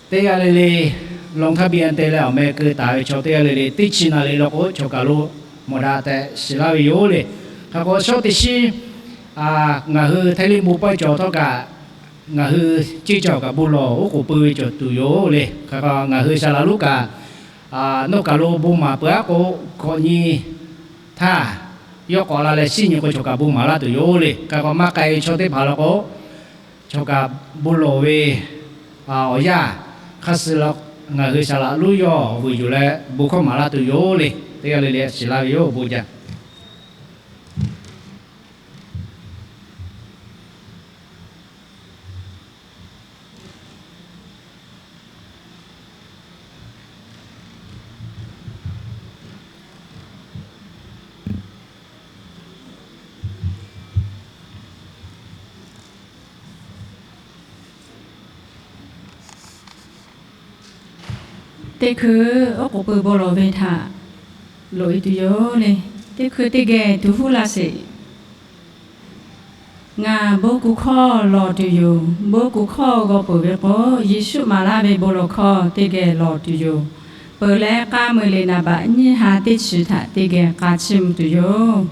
Teˇ g'aˇ le le, ลงทะเบียน te leh awˬ meh keu taˍ ve chaw teˇ g'aˇ le le, teˇ chi naˍ riˍ law k'o, chaw kaˬ lo mawˬ daꞈ tehꞈ shiˍ laˇ ve yoˬ le. Hk'e k'o, shawˉ teˇ shiˉ, ngaˬ hui Htaiˇ liˇ bon pawehˇ cawˬ htawˇ kaꞈ, ngaˬ hui ceˇ cawˬ kaꞈ bon lawˬ oˉ k'oˍ pui ve cawˬ tuˬ yoˬ le. Hk'e k'o, ngaˬ hui shaˍ laꞈ lonˉ kaꞈ, nawˬ kaˬ lo bon maˍ peuˬ aˉ k'o, hkawꞈ nyi htaˇ yawˇ k'awꞈ la leh shiˉ nyi k'o, chaw kaˬ bon maˍ laˇ tuˬ yoˬ le. Hk'e k'o, maˇ k'ai ve chaw teˇ hpaˍ law k'o, chaw kaꞈ bon lawˬ ve awˬ yanˇ hk'a suh la, ngaˬ hui shaˍ laꞈ lonˉ yawˇ vuiˬ yuˬ leh bon hkawˇ maˍ laˇ tuˬ yoˬ le. Teˇ g'aˇ le le shiˍ laˇ ve yoˬ. Bon jaˇ. Teˇ hkui oˉ k'oˍ pui bon lawˬ ve htaꞈ loꞈ e tuˬ yoˬ le. Teˇ hkui teˇ geh tuˬ huˉ laˇ sheˍ. Ngaˬ bon kuˬ hkawˇ lawˬ tuˬ yoˬ. Bon kuˬ hkawˇ g'aw peuˬ ve k'o, Yeˍsuˆ maˍ laˇ ve bon lawˬ hkawˇ teˇ geh lawˬ tuˬ yoˬ. Peuˬ leh, k'a meu le naˍ baꞈ nyiˇ ha teˇ chi htaꞈ teˇ geh k'a chiˇ mvuh tuˬ yoˬ.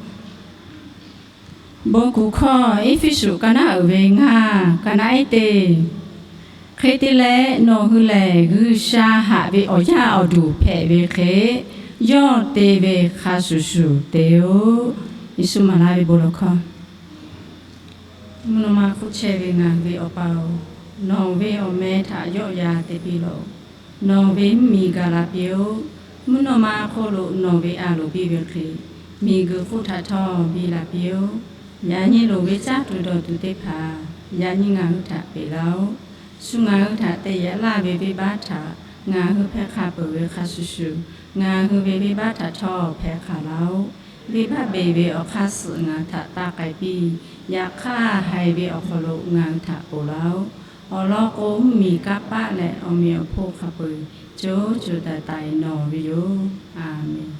Bon kuˬ hkawˇ Eˇfeˇsuꞈ ka naˉ uiˍ ve ngaˇ, ka naˉ ehˉ teˇ. Hk'e te leh, nawˬ hui lehˬ G'uiˬsha haꞈ ve awˬ yaˇ awˬ duˬ hpehꞈ ve hk'e, yawˇ te ve hk'a shuˍ shuˍ te-oˬ. Yeˍsuˆ maˍ laˇ ve bon lawˬ hkawˇ. Mvuhˇ naw ma hk'oˆ chehˇ ve ngaˬ hui ve Awˬ pa-oˬ, nawˬ ve awˬ meh htaꞈ yawˆ yan te piˇ lawˬ. Nawˬ ve mvuhˇmiˬ gaˬ la piˇ-oˆ. Mvuhˇ naw ma hk'oˆ lo nawˬ ve a loˍ biˇ ve hk'e, miˬguiˬ hk'oˆ htaꞈ htawˇ biˇ la piˇ-oˆ. Yaꞈ nyi loˍ ve caˇ tuˬ dawˬ tuˬ teˇ hpaˍ yaꞈ nyi ngaˬ hui htaꞈ peꞈ laˇ-oˆ. Shu ngaˬ hui htaꞈ te yaꞈ laˇ ve venˇbaˆ htaꞈ ngaˬ hui hpeh hk'a peuˬ ve hk'a shuˍ shuˍ, ngaˬ hui ve venˇbaˆ htaꞈ htawˇ hpeh hk'a laˇ-oˆ. Venˇbaˆ beˬ ve awˬ hk'aˇ suh ngaˬ hui htaꞈ taˇ k'ai piˇ. Yaꞈ hk'aˇ, haiˬ ve awˬ hk'aw lo ngaˬ hui htaꞈ ponˬ laˇ-oˆ. Awˬ lawn k'o, mvuhˇmiˬ kanˇ paˆ leh awˬ meꞈ awˬ hponˇ hk'a peu-eˬ co co taiˍ taiˍ nawˬ ve yoˬ. A menˍ.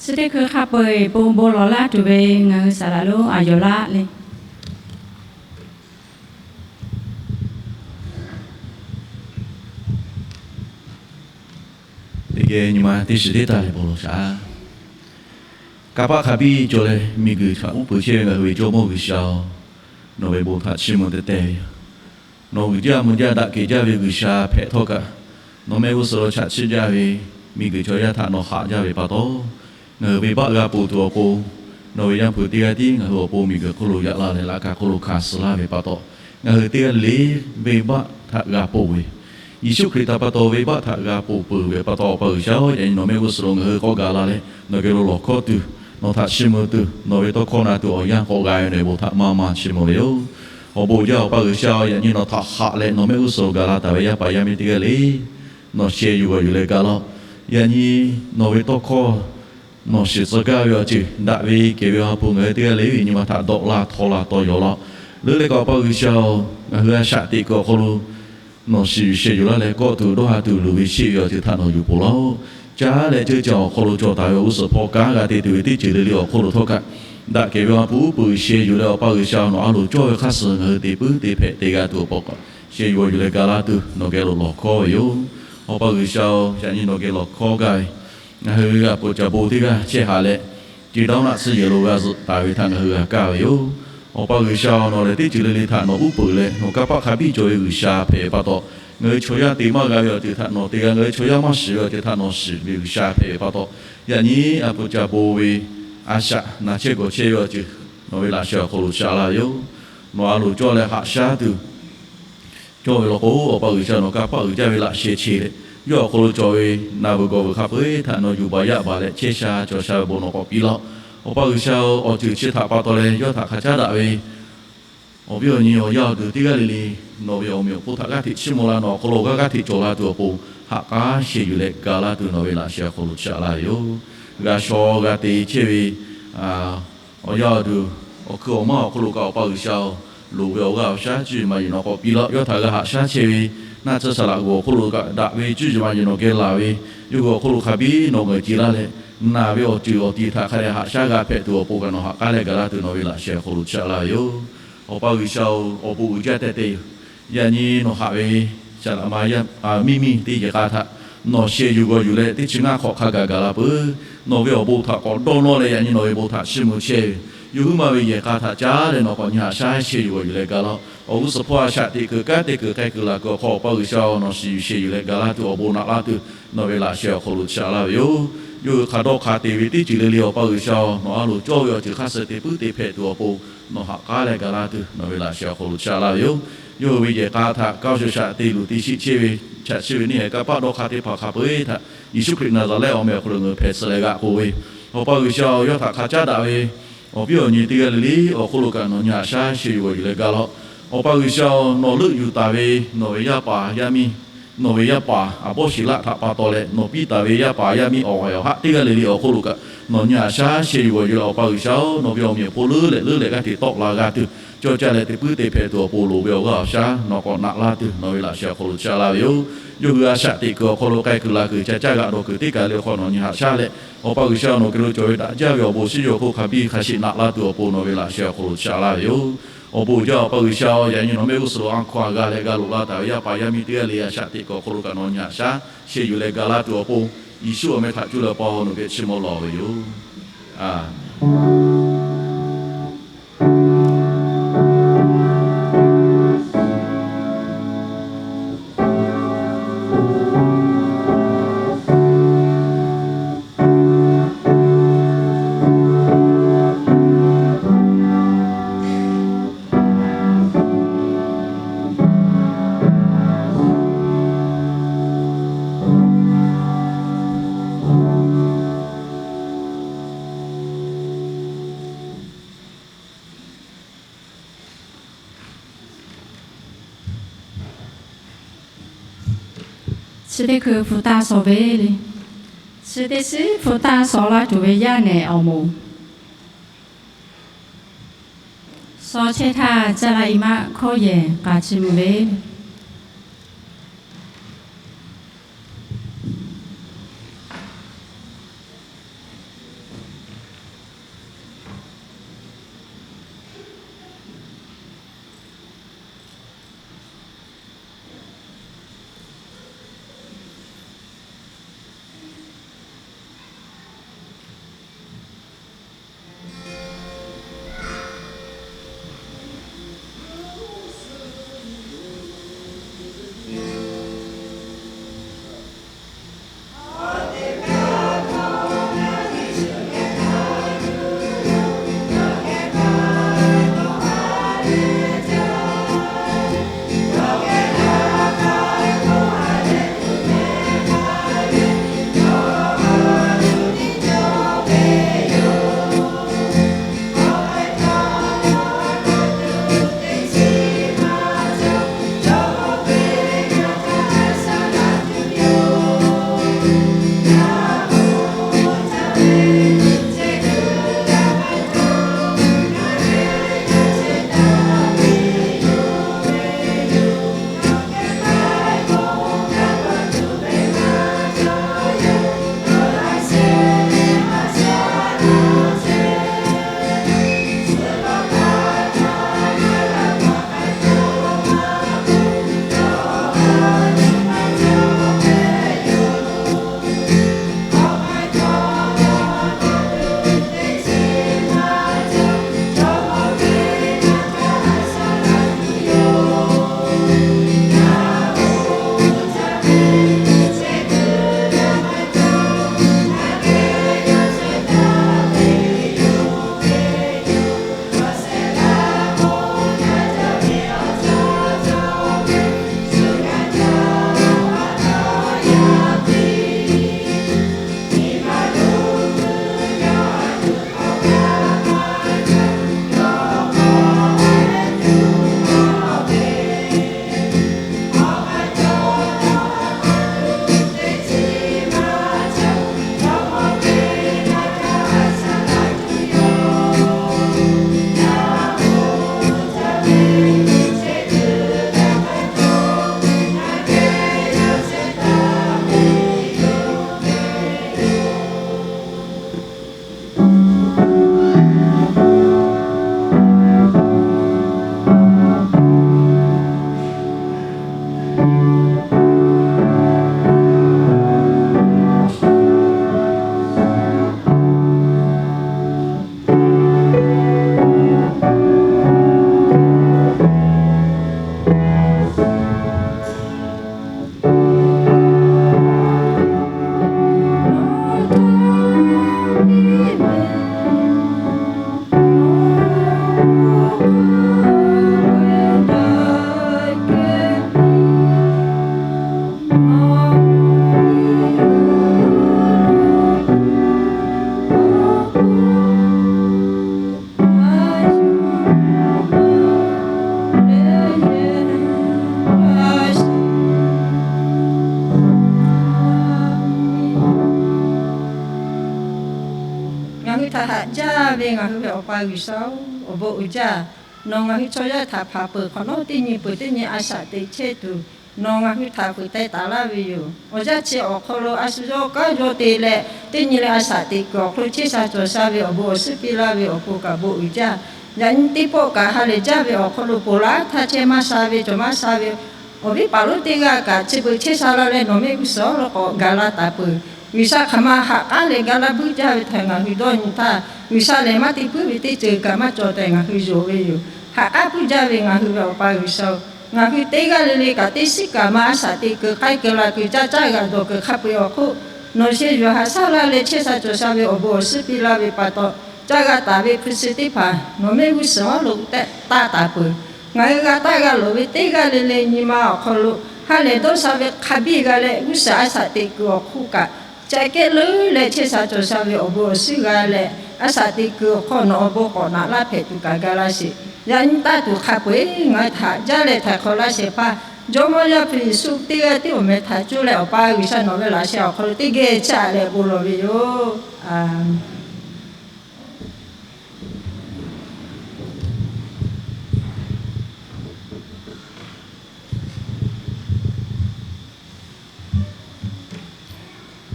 Chi teˇ hkui hk'a peu-eˬ pon bon lawˬ laˇ tuˬ ve ngaˬ hui saˍ laꞈ lonˉ Aˍ Yawˍ laˆ le. Teˇ geh nyi ma teˇ shiˍ teˇ taˇ leh bon lawˬ shaˍ. Kanˇ paˆ hk'a biˇ cawˬ leh miˬguiˬ htaꞈ uˉ peunˍ chehˇ ve ngaˬ hui ve Jawˇmawˇ G'uiˬsha-oˬ, nawˬ ve bon htaꞈ chiˇ mvuh teh teh ve yoˬ. Nawˬ g'uiˬ jaˇ mvuh jaˇ daꞈ kehˬ jaˇ ve G'uiˬsha hpehꞈ htawˇ kaꞈ, nawˬ mehˆ g'uˇ suhˍ lo chaꞈ chiˇ jaˇ ve miˬguiˬ chaw yaˇ htaꞈ nawˬ haꞈ jaˇ ve pa taw, ngaˬ hui venˇbaˆ g'a ponˬ tuˬ awˬ pon, nawˬ ve Yaˇ hpu teˇ g'aˇ tiˉ ngaˬ hui awˬ pon miˬguiˬ hk'oˆ lo yaꞈ la leh laꞈ ka hk'oˆ lo hkanˍ suh laˇ ve pa taw, ngaˬ hui teˇ g'aˇ le le venˇbaˆ htaꞈ g'a ponˬ ve, Yeˍsuˆ Hkriꞈ htaꞈ pa taw venˇbaˆ htaꞈ g'a ponˬ peuˬ ve pa taw, Awˬ pa G'uiˬsha-oˬ, yaꞈ nyi nawˬ mehˆ g'uˇ suhˍ lo ngaˬ hui k'awꞈ gaˬ la leh nawˬ geh lo lawˬ hkawˇ tuˬ, nawˬ htaꞈ chiˇ mvuh tuˬ, nawˬ ve tawˇ hkawˇ na tuˬ awˬ yanˇ k'awꞈ g'a ve nawˬ ve bon htaꞈ maˇ maˇ chiˇ mvuh ve yoˬ. Awˬ bon jaˇ Awˬ pa G'uiˬsha-oˬ, yaꞈ nyi nawˬ htaꞈ haꞈ leh nawˬ mehˆ g'uˇ suhˍ lo gaˬ la taˍ ve yaˇ paˍ yaˇ miˇ teˇ g'aˇ le nawˬ sheh yuˬ g'awˬ yuˬ leh ga laˇ. Yaꞈ nyi nawˬ ve tawˇ hkawˇ nawˬ shiˍ tcuh gaˇ ve awˬ ceuˬ daꞈ ve kehˬ ve Awˬ ha hpu ngaˬ hui teˇ g'aˇ le ve nyi ma htaꞈ dawˆ laˇ htawˇ laˇ tawˇ yaw laˇ. Leuˉ leh kaꞈ Awˬ pa G'uiˬsha-oˬ, ngaˬ hui a shaꞈ teꞈ kuiˬ awˬ hk'aw lo nawˬ shiˍ yuˬ sheh yuˬ laˇ leh kawˆ tuˬ dawˇ ha tuˬ luˬ ve sheˆ ve awˬ ceuˬ htaꞈ nawˬ yuˬ pon laˇ-oˆ. Caˉ leh ceuˇ caˬ awˬ hk'aw lo cawˬ taˍ ve awˬ g'uˇ suhˍ hpawˇ kanˉ g'a te tuˬ ve teˇ ceuˬ le le awˬ hk'oˆ lo htawˇ kaꞈ, daꞈ kehˬ ve Awˬ ha hpu uˉ peunˍ sheh yuˬ leh Awˬ pa G'uiˬsha nawˬ a loˍ cawˇ ve hk'aˇ suh ngaˬ hui te puiˉ te hpehꞈ te g'a tuˬ awˬ pon kaꞈ, sheh yuˬ g'awˬ yuˬ leh ga laˇ tuˬ nawˬ geh lo lawˬ hkawˇ ve yoˬ. Awˬ pa G'uiˬsha-oˬ, yaꞈ nyi nawˬ geh lawˬ hkawˇ gaˇ ve ngaˬ hui a poˍ caˍ bon teˇ g'aˇ chehˇ haꞈ leh, ce dawˇ naˆ tsuhˇ yehˬ lo g'a zuhꞈ taˍ ve htaꞈ ngaˬ hui g'a kaˇ ve yoˬ. Awˬ pa G'uiˬsha-oˬ, nawˬ lehˬ teˇ ceuˬ le le htaꞈ nawˬ uˉ peunˍ leh nawˬ kanˇ paˆ hk'a biˇ cawˬ ve G'uiˬsha hpehꞈ ve pa taw, ngaˬ hui chaw yaˇ te maˇ g'a ve awˬ ceuˬ htaꞈ nawˬ te g'a, ngaˬ hui chaw yaˇ maˇ shiˍ ve awˬ ceuˬ htaꞈ nawˬ shiˍ ve G'uiˬsha hpehꞈ ve pa taw, yaꞈ nyi a poˍ caˍ bon ve a shaꞈ na chehˇ gawˬ chehˇ ve awˬ ceuˬ nawˬ ve laꞈ sheh awˬ hk'aw lo shaꞈ laˇ ve yoˬ. Nawˬ a loˍ cawˇ leh haꞈ shaˉ tuˬ cawˇ ve law k'o, Awˬ pa G'uiˬsha nawˬ kanˇ paˆ uiˍ jaˇ ve laꞈ sheh che leh, yawˇ awˬ hk'aw lo cawˬ ve na veuˬ gawˬ veuˬ hk'a peu-eˬ htaꞈ nawˬ yuˬ baˬ yaˇ baˬ leh chehˇ sha cawˬ sha ve bon nawˬ k'awꞈ piˇ laˇ. Awˬ pa G'uiˬsha-oˬ, awˬ ceuˬ chi htaꞈ pa taw leh yawˇ htaꞈ hk'a caˉ daꞈ ve awˬ viˉ awˬ nyi awˬ yaˇ awˬ duˬ teˇ g'aˇ le le nawˬ ve awˬ meꞈ awˬ hponˇ htaꞈ g'aˇ hteꞈ chiˇ mvuh la, nawˬ awˬ hk'aw lo g'aˇ g'aˇ hteꞈ cawˬ la tuˬ awˬ pon, haꞈ k'aˉ sheh yuˬ leh ga laˇ tuˬ nawˬ ve laꞈ sheh awˬ hk'aw lo chaꞈ laˇ ve yoˬ. G'a shaw g'a te chehˇ ve awˬ yaˇ awˬ duˬ awˬ hkui awˬ maˇ awˬ hk'aw lo kaꞈ, Awˬ pa G'uiˬsha-oˬ, loˍ ve awˬ g'aˇ awˬ shaˉ cuˇ yiˍ ma yiˍ nawˬ k'awꞈ piˇ laˇ. Yawˇ htaꞈ g'a haꞈ shaˉ chehˇ ve naˆ tsuhˇ saˍ laꞈ g'oˍ awˬ hk'aw lo kaꞈ daꞈ ve cuˇ yiˍ ma yiˍ nawˬ geh laˬ ve, yawˇ hui awˬ hk'aw lo hk'a biˇ nawˬ ngeuˍ ce laˇ leh, naˬ ve awˬ ceuˬ awˬ ti htaꞈ hk'a dehꞈ haꞈ shaˉ g'a hpehꞈ tuˬ awˬ pon kaꞈ nawˬ haꞈ k'aˉ leh ga laˇ tuˬ nawˬ ve laꞈ sheh awˬ hk'aw lo chaꞈ laˇ ve yoˬ. Awˬ pa G'uiˬsha-oˬ, awˬ bon uiˍ jaˇ teh teh yoˬ. Yaꞈ nyi nawˬ haꞈ ve saˍ laꞈ ma yaˇ miˇ miˇ teˇ yehˬ k'a htaꞈ nawˬ sheh yuˬ g'awˬ yuˬ leh teˇ chi ngaˇ hk'awꞈ hk'a gaˬ gaˬ la peuˬ. Nawˬ ve awˬ bon htaꞈ k'awꞈ dawˇ nawˇ leh yaꞈ nyi nawˬ ve bon htaꞈ chiˇ mvuh chehˇ ve, yawˇ huiˉ ma ve yehˬ k'a htaꞈ caˉ leh nawˬ k'awꞈ nyi haꞈ shaˉ sheh yuˬ g'awˬ yuˬ leh ga laˇ. Awˬ g'uˇ suhˍ hpawˇ a shaꞈ teꞈ kuiˬ kanˉ te kuiˬ k'ai kuiˬ laˬ kuiˬ awˬ hk'aw, Awˬ pa G'uiˬsha-oˬ, nawˬ shiˍ yuˬ sheh yuˬ leh ga laˇ tuˬ awˬ bon naꞈ laˇ tuˬ nawˬ ve laꞈ sheh awˬ hk'aw lo chaꞈ laˇ ve yoˬ. Yawˇ hui hk'a dawˇ hk'a te ve teˇ ceuˬ le le Awˬ pa G'uiˬsha-oˬ, nawˬ a loˍ cawˇ ve awˬ ceuˬ hk'aˇ suh te puiˉ te hpehꞈ tuˬ awˬ pon nawˬ haꞈ k'aˉ leh ga laˇ tuˬ nawˬ ve laꞈ sheh awˬ hk'aw lo chaꞈ laˇ ve yoˬ. Yawˇ hui ve yehˬ k'a htaꞈ kaˇ shuˍ shaꞈ te luˬ te sheˆ chehˇ ve chaꞈ chiˇ ve neˇ haiˬ kanˇ paˆ dawˇ hk'a teˇ hpaˍ hk'a peu-eˬ htaꞈ Yeˍsuˆ Hkriꞈ Naˍzaˍrehˆ awˬ meh awˬ hk'aw lo ngaˬ hui hpehꞈ suh leh g'aꞈ k'oˆ ve, Awˬ pa G'uiˬsha-oˬ, yawˇ htaꞈ hk'a caˉ daꞈ ve awˬ viˉ awˬ nyi teˇ g'aˇ le le awˬ hk'oˆ lo kaꞈ nawˬ nyi haꞈ shaˉ sheh yuˬ g'awˬ yuˬ leh ga laˇ. Awˬ pa G'uiˬsha-oˬ, nawˬ leuˆ yuˬ taˍ ve nawˬ ve yaˇ paˍ yaˇ miˇ, nawˬ ve yaˇ paˍ aˬ bawˇ shiˍ laˆ htaꞈ pa taw leh nawˬ piˇ taˍ ve yaˇ paˍ yaˇ miˇ awˬ haiˬ awˬ haˆ teˇ g'aˇ le le awˬ hk'oˆ lo kaꞈ nawˬ nyi haꞈ shaˉ sheh yuˬ g'awˬ yuˬ leh, Awˬ pa G'uiˬsha-oˬ, nawˬ ve awˬ meꞈ awˬ hponˇ leuˉ leh leuˉ leh g'aˇ hteꞈ tawˆ la g'a tuˬ, cawˇ caˇ leh te puiˉ te hpehꞈ tuˬ awˬ pon loˍ ve awˬ g'aˇ awˬ shaˉ nawˬ k'awꞈ naꞈ laˇ tuˬ nawˬ ve laꞈ sheh awˬ hk'aw lo chaꞈ laˇ ve yoˬ. Yawˇ hui a shaꞈ teꞈ kuiˬ awˬ hk'aw lo k'ai kuiˬ la kuiˬ ca caˇ g'aꞈ dawˬ kuiˬ teˇ kaˬ le awˬ hk'aw nawˬ nyi haꞈ shaˉ leh, Awˬ pa G'uiˬsha nawˬ geh lo cawˬ ve daꞈ jaˇ ve awˬ bon shiˉ yaw hk'oˆ hk'a biˇ hk'a sheˍ naꞈ laˇ tuˬ awˬ pon nawˬ ve laꞈ sheh awˬ hk'aw lo chaꞈ laˇ ve yoˬ. Awˬ bon uiˍ jaˇ Awˬ pa G'uiˬsha-oˬ, yaꞈ nyi nawˬ mehˆ g'uˇ suhˍ lo a hkaw a g'a leh ga loꞈ la taˍ ve yaˇ paˍ yaˇ miˇ teˇ g'aˇ le a shaꞈ teꞈ kuiˬ awˬ hk'aw lo kaꞈ nawˬ nyi haꞈ shaˉ sheh yuˬ leh ga laˇ tuˬ awˬ pon, Yeˍsuˆ awˬ meh htaꞈ cuˇ leh Awˬ pa-oˬ, nawˬ geh chiˇ mvuh lawˬ ve yoˬ. Aˬ Chi teˇ hkui hpu taˇ shawˍ ve le. Chi teˇ shiˉ hpu taˇ shawˍ laˇ tuˬ ve yaˇ nehˬ awˬ moˍ, shawˍ chehˇ htaˇ caˇ la i maˆ hkawˇ yehˬ k'a chi mvuh ve Ngaˬ hui htaꞈ haꞈ jaˇ ve ngaˬ hui ve Awˬ pa G'uiˬsha-oˬ, awˬ bon uiˍ jaˇ. Nawˬ ngaˬ hui chaw yaˇ htaꞈ hpanˍ peuˬ hk'awꞈ nawˉ, teˇ nyi peuˬ teˇ nyi a shaꞈ teꞈ chehˇ tuˬ, nawˬ ngaˬ hui htaꞈ fuiˍ teh taˍ laˇ ve yoˬ. Awˬ yanˇ chi awˬ hk'aw lo a shu yawˇ kanˉ yawˇ te leh, teˇ nyi leh a shaꞈ teꞈ kuiˬ awˬ hk'aw lo chehˇ sha cawˬ sha ve awˬ bon awˬ suhˉ piˇ laˇ ve awˬ pon kaꞈ bon uiˍ jaˇ. Yaꞈ nyi teˇ pawˆ kaꞈ ha lehˬ jaˇ ve awˬ hk'aw lo ponˬ laˇ htaˇ chehˇ maˇ sha ve cawˬ maˇ sha ve awˬ viˉ paˍ lonˉ teˇ g'aˇ kaꞈ chi beuꞈ chehˇ sha laˇ leh nawˬ mehˆ g'uˇ suhˍ awˉ lawˉ k'awꞈ gaˬ la taˍ peuˬ. G'uiˬsha hk'aˬ ma haꞈ k'aˉ leh ga laˇ buiˇ jaˇ ve htaꞈ ngaˬ hui dawˇ nyi htaˇ, G'uiˬsha lehˬ maˇ te puiˉ ve teˇ ceuˬ kaꞈ maˇ cawˬ tehꞈ ngaˬ hui yonˍ ve yoˬ. Haꞈ k'aˉ puiˉ jaˇ ve ngaˬ hui ve Awˬ pa G'uiˬsha-oˬ, ngaˬ hui teˇ g'aˇ le le kaꞈ teˇ shiˉ kaꞈ ma a shaꞈ teꞈ keu k'ai keu la keu caˇ caˇ g'aꞈ dawˬ keu hk'a peu-eˬ awˬ hk'oˆ, nawˬ sheh yuˬ haꞈ shaˉ laˇ leh chehˇ sha cawˬ sha ve awˬ bon awˬ suhˉ piˇ laˇ ve pa taw, caˇ g'a taˍ ve hpu shi teˇ hpaˍ nawˬ mehˆ g'uˇ suhˍ awˉ lo tehꞈ taˇ taˍ peuˬ. Ngaˬ hui g'a taˇ g'a loˍ ve teˇ g'aˇ le le nyi ma awˬ hk'aw lo ha lehˬ dawˇ sha ve hk'a biˇ g'a leh g'uˇ suhˍ a shaꞈ teꞈ kuiˬ awˬ hk'oˆ kaꞈ ca kehˉ leuˉ leh chehˇ sha cawˬ sha ve awˬ bon awˬ suhˉ g'a leh, a shaꞈ teꞈ kuiˬ awˬ hk'aw nawˬ awˬ bon k'awꞈ naꞈ laˇ hpehꞈ tuˬ kaꞈ ga laˇ sheˍ. Yaꞈ nyi taˇ tuˬ hk'a peu-eˬ ngaˬ hui htaꞈ jaˇ leh htaiˍ hk'awꞈ laˇ shehˍ hpaˇ Jawˇmawˇ Yaˇ hpu Yeˍsuˆ teˇ g'aˇ tiˉ awˬ meh htaꞈ cuˇ leh Awˬ pa G'uiˬsha nawˬ ve laꞈ sheh awˬ hk'aw lo teˇ geh chaꞈ leh bon lawˬ ve yoˬ.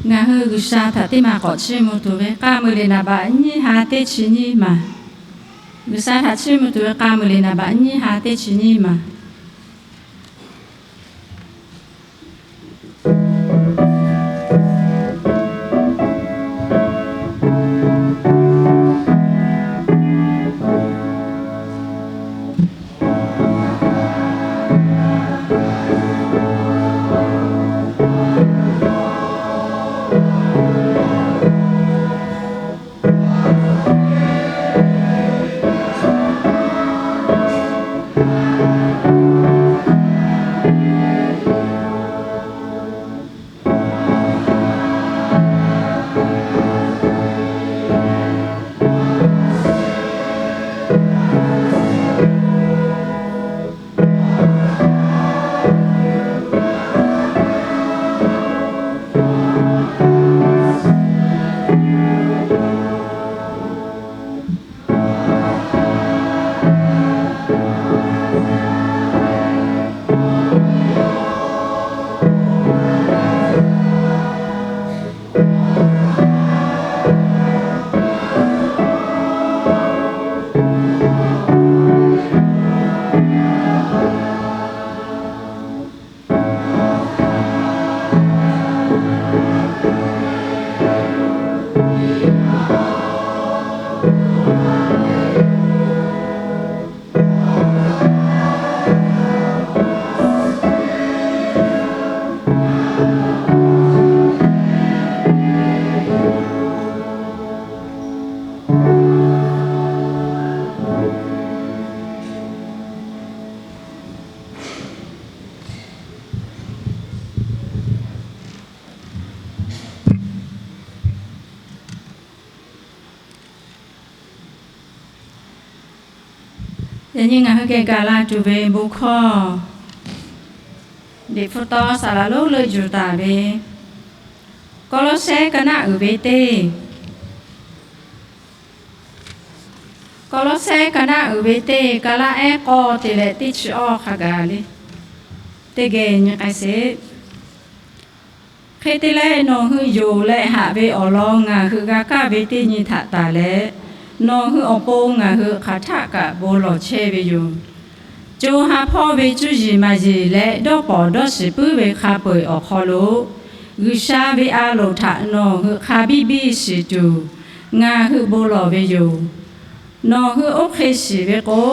Ngaˬ hui G'uiˬsha htaꞈ teˇ maˬ k'awꞈ chiˇ mvuh tuˬ ve k'aˇ mui liꞈ naˍ baꞈ nyiˇ ha teˇ chi nyiˇ maˬ. G'uiˬsha htaꞈ chiˇ mvuh tuˬ ve k'aˇ mui liꞈ naˍ baꞈ nyiˇ ha teˇ chi nyiˇ maˬ. Yaꞈ nyi ngaˬ hui geh gaˬ la tuˬ ve bon hkawˇ, Liꞈ hpu taw saˍ laˍ lonˉ leuˆ yuˬ taˍ ve Kawˇlawˇsehˉ ka naˆ uiˍ ve teˇ, Kawˇlawˇsehˉ ka naˆ uiˍ ve teˇ, ka laˇ ehˉ k'awˇ te leh teˇ chi awˇ hk'a gaˬ le. Teˇ geh nyi k'ai sheˍ. Hk'e te leh, nawˬ hui yonˍ leh haꞈ ve awˬ lawn ngaˬ hui g'a kaˇ ve teˇ nyi htaꞈ tanˬ leh, nawˬ hui awˬ pon ngaˬ hui hk'aˬ htaˆ kaꞈ bon lawˬ chehˇ ve yoˬ. co ha hpawˇ ve cuˇ yiˍ maˍ yeˬ leh dawˇ pawˍ dawˇ shiˍ puiˉ ve hk'a peu-eˬ awˬ hk'aw lo, G'uiˬsha ve a loˍ htaꞈ nawˬ hui hk'a biˇ biˇ shiˍ tuˬ, ngaˬ hui bon lawˬ ve yoˬ. Nawˬ hui oˇ hk'e shiˍ ve k'o,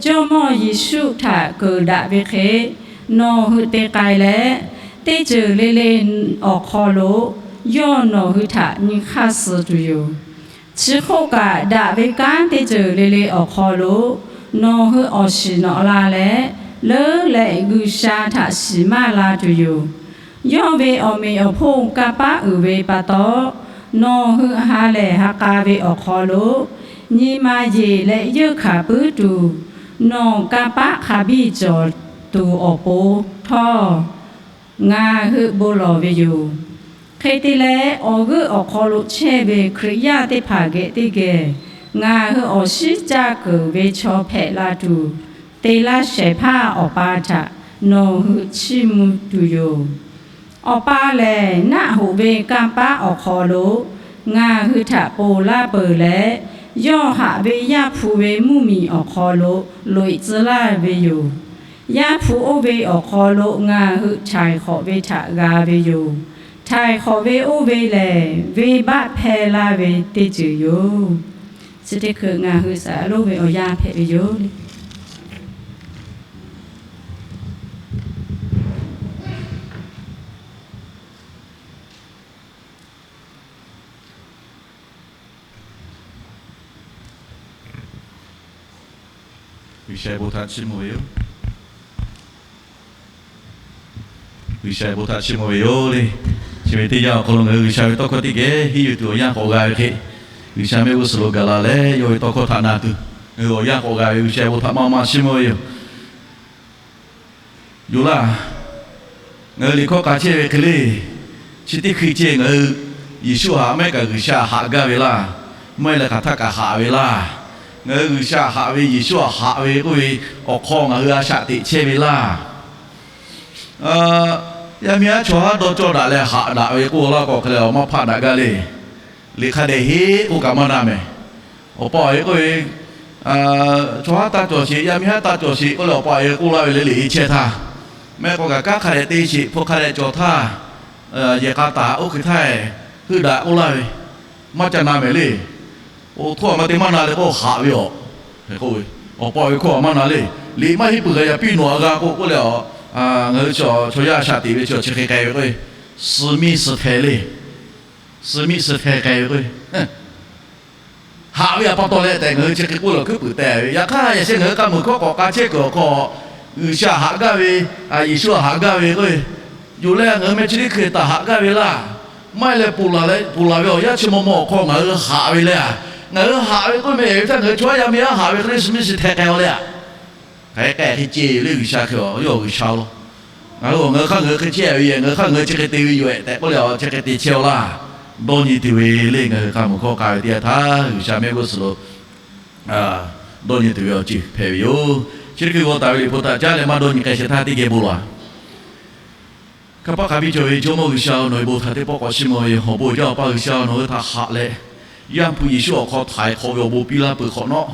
Jawˇmawˇ Yeˍsuˆ htaꞈ keunˍ daꞈ ve hk'e nawˬ hui te k'ai leh, teˇ ceuˬ le le awˬ hk'aw lo yawˇ nawˬ hui htaꞈ nyi hk'aˇ suh tuˬ yoˬ. Chi hk'oˆ kaꞈ, daꞈ ve kanˉ teˇ ceuˬ le le awˬ hk'aw lo nawˬ hui awˬ shiˍ nawꞈ la leh, leuˉ leh G'uiˬsha htaꞈ shiˍ maˇ la tuˬ yoˬ. Yawˇ ve awˬ meꞈ awˬ hponˇ kanˇ paˆ uiˍ ve pa taw, nawˬ hui ha lehˬ ha k'a ve awˬ hk'aw lo nyi ma yeˬ leh yeunˇ hkanˍ puiˉ tuˬ, nawˬ kanˇ paˆ hk'a biˇ cawˬ tuˬ awˬ pon htawˇ, ngaˬ hui bon lawˬ ve yoˬ. Hk'e te leh, awˬ g'euˆ awˬ hk'aw lo chehˇ ve Hkriꞈ yaˇ teˇ hpaˍ geh teˇ geh ngaˬ hui awˬ shinˉ caˇ keunˍ ve chaw hpehꞈ la tuˬ, te laˇ shehˍ hpaˇ Awˬ pa htaꞈ nawˬ hui chiˇ mvuh tuˬ yoˬ. Awˬ pa lehˬ, naˆ hoꞈ ve kanˇ paˆ awˬ hk'aw lo ngaˬ hui htaꞈ ponˬ laˇ peuˬ leh, yawˇ haꞈ ve Yaˇ hpu ve mvuhˇmiˬ awˬ hk'aw lo loꞈ-e tcuh laˇ ve yoˬ. Yaˇ hpu oˇ ve awˬ hk'aw lo ngaˬ hui htaiˍ hk'awꞈ ve htaꞈ g'a ve yoˬ. Htaiˍ hk'awꞈ ve oˇ ve lehˬ, venˇbaˆ hpehˇ laˇ ve teˇ ceuˬ yoˬ. Chi teˇ hkui ngaˬ hui saˍ lonˉ ve awˬ yanˇ hpehꞈ ve yoˬ le. G'uiˬsha bon htaꞈ chiˇ mvuh ve yoˬ. G'uiˬsha bon htaꞈ chiˇ mvuh ve yoˬ le. Chi ve teˇ yanˇ awˬ hk'aw lo ngaˬ hui G'uiˬsha ve tawˇ hkawˇ teˇ geh henˇ yuˬ tuˬ awˬ yanˇ k'awꞈ g'a ve hk'e, G'uiˬsha mehˆ g'uˇ suhˍ lo gaˬ la leh yawˇ ve tawˇ hkawˇ htaꞈ na tuˬ, ngaˬ hui awˬ yanˇ k'awꞈ g'a ve G'uiˬsha bon htaꞈ maˇ maˇ chiˇ mvuh ve yoˬ. Yoˬ laˇ, ngaˬ hui liꞈ hkawˇ k'a chehˇ ve hk'e le, chi teˇ hkui ceh ngaˬ hui Yeˍsuˆ haꞈ maˇ heˆ kaꞈ G'uiˬsha haꞈ gaˇ ve laˇ, maˇ heˆ leh hk'aˬ htaˇ kaꞈ haꞈ ve laˇ. Ngaˬ hui G'uiˬsha haꞈ ve, Yeˍsuˆ haꞈ ve k'oˆ ve awˬ hk'aw ngaˬ hui a shaꞈ teꞈ chehˇ ve laˇ. Yaˇ miˇ haˉ chaw haˉ dawˇ cawˇ daꞈ leh haꞈ daꞈ ve k'oˆ laˇ k'o, hk'e leh awˬ maˇ hpaˆ daꞈ gaˇ le. Liꞈ hk'a dehꞈ heˆ k'oˆ kaꞈ maˇ na mehˍ. Awˬ pa awˬ e k'oˆ ve, chaw haˉ taˇ cawˬ sheˍ, yaˇ miˇ haˉ taˇ cawˬ sheˍ k'oˆ leh awˬ pa awˬ e k'oˆ laˇ ve le, liꞈ e chehˇ htaˇ. Mehˆ k'o kaꞈ kanˉ hk'a dehꞈ te sheˍ, hpu hk'a dehꞈ cawˬ htaˇ, yehˬ k'a taˍ oˇ hk'e htaˇ, heuˆ daꞈ k'oˆ laˇ ve, maˇ ca na mehˍ le. Oˇ hkawˇ a maˇ te maˇ na le k'o haꞈ ve awˬ, k'oˆ ve, awˬ pa awˬ e hkawˇ a maˇ na le. Liꞈ maˇ heˆ peuˬ kaꞈ yaꞈ piˇ nawˬ a g'a k'o k'oˆ leh, ngaˬ hui chaw yaˇ a shaꞈ teꞈ ve chi chi hk'e k'ai ve k'o, suh miˇ suh hteh le. Suh miˇ suh hteh k'ai ve k'o, haꞈ ve a pa taw leh tehꞈ ngaˬ hui chi hk'e k'oˆ lawˬ hkuiˉ puiˍ teh ve. Yaꞈ hk'aˇ yaꞈ sheh ngaˬ hui k'a muiˬ hkawˇ k'awꞈ k'a chehˇ kuiˬ awˬ hk'aw, G'uiˬsha haꞈ gaˇ ve, Yeˍsuˆ haꞈ gaˇ ve k'o, yoˬ leh ngaˬ hui meh chi teˇ hkui htaꞈ haꞈ gaˇ ve laˇ. Maˇ heˆ leh ponˬ laˬ ve awˬ yanˇ chi maw maw awˬ hk'aw ngaˬ hui haꞈ ve leh, ngaˬ hui haꞈ ve k'oˆ meh ve htaˇ ngaˬ hui chaw yaˇ miˇ haꞈ ve hk'e le suh miˇ suh hteh k'ai a leh a, hk'aˬ hk'e k'ai hk'e ceh yoˬ le G'uiˬsha hk'e a, yawˇ G'uiˬsha laˇ. Ngaˬ hui ngaˬ hui hk'aˇ ngaˬ hui hk'e chehˇ ve, ngaˬ hui hk'aˇ ngaˬ hui chi hk'e te ve yoˬ-ehˍ tehꞈ k'oˆ leh a chi hk'e te chehˇ a laˇ. Dawˇ nyi tuˬ ve le, ngaˬ hui k'a muiˬ hkawˇ k'a ve teˇ yanˇ htaˇ G'uiˬsha mehˆ g'uˇ suhˍ lo dawˇ nyi tuˬ ve awˬ ceuˬ hpehꞈ ve yoˬ. Chi teˇ hkui g'aw taˍ ve liꞈ hpu htaꞈ caˉ leh maˇ dawˇ nyi k'ai shehˍ htaˇ teˇ geh bon laˬ. Kanˇ paˆ hk'a biˇ cawˬ ve Jawˇmawˇ G'uiˬsha-oˬ, nawˬ ve bon htaꞈ teˇ pawˆ k'awꞈ chiˇ mvuh ve yoˬ. Awˬ bon jaˇ Awˬ pa G'uiˬsha-oˬ, nawˬ hui htaꞈ haꞈ leh, Yaˇ hpu Yeˍsuˆ awˬ hk'aw htaiˍ hk'awꞈ ve awˬ bon piˇ laˇ peuˬ hk'awꞈ nawˉ,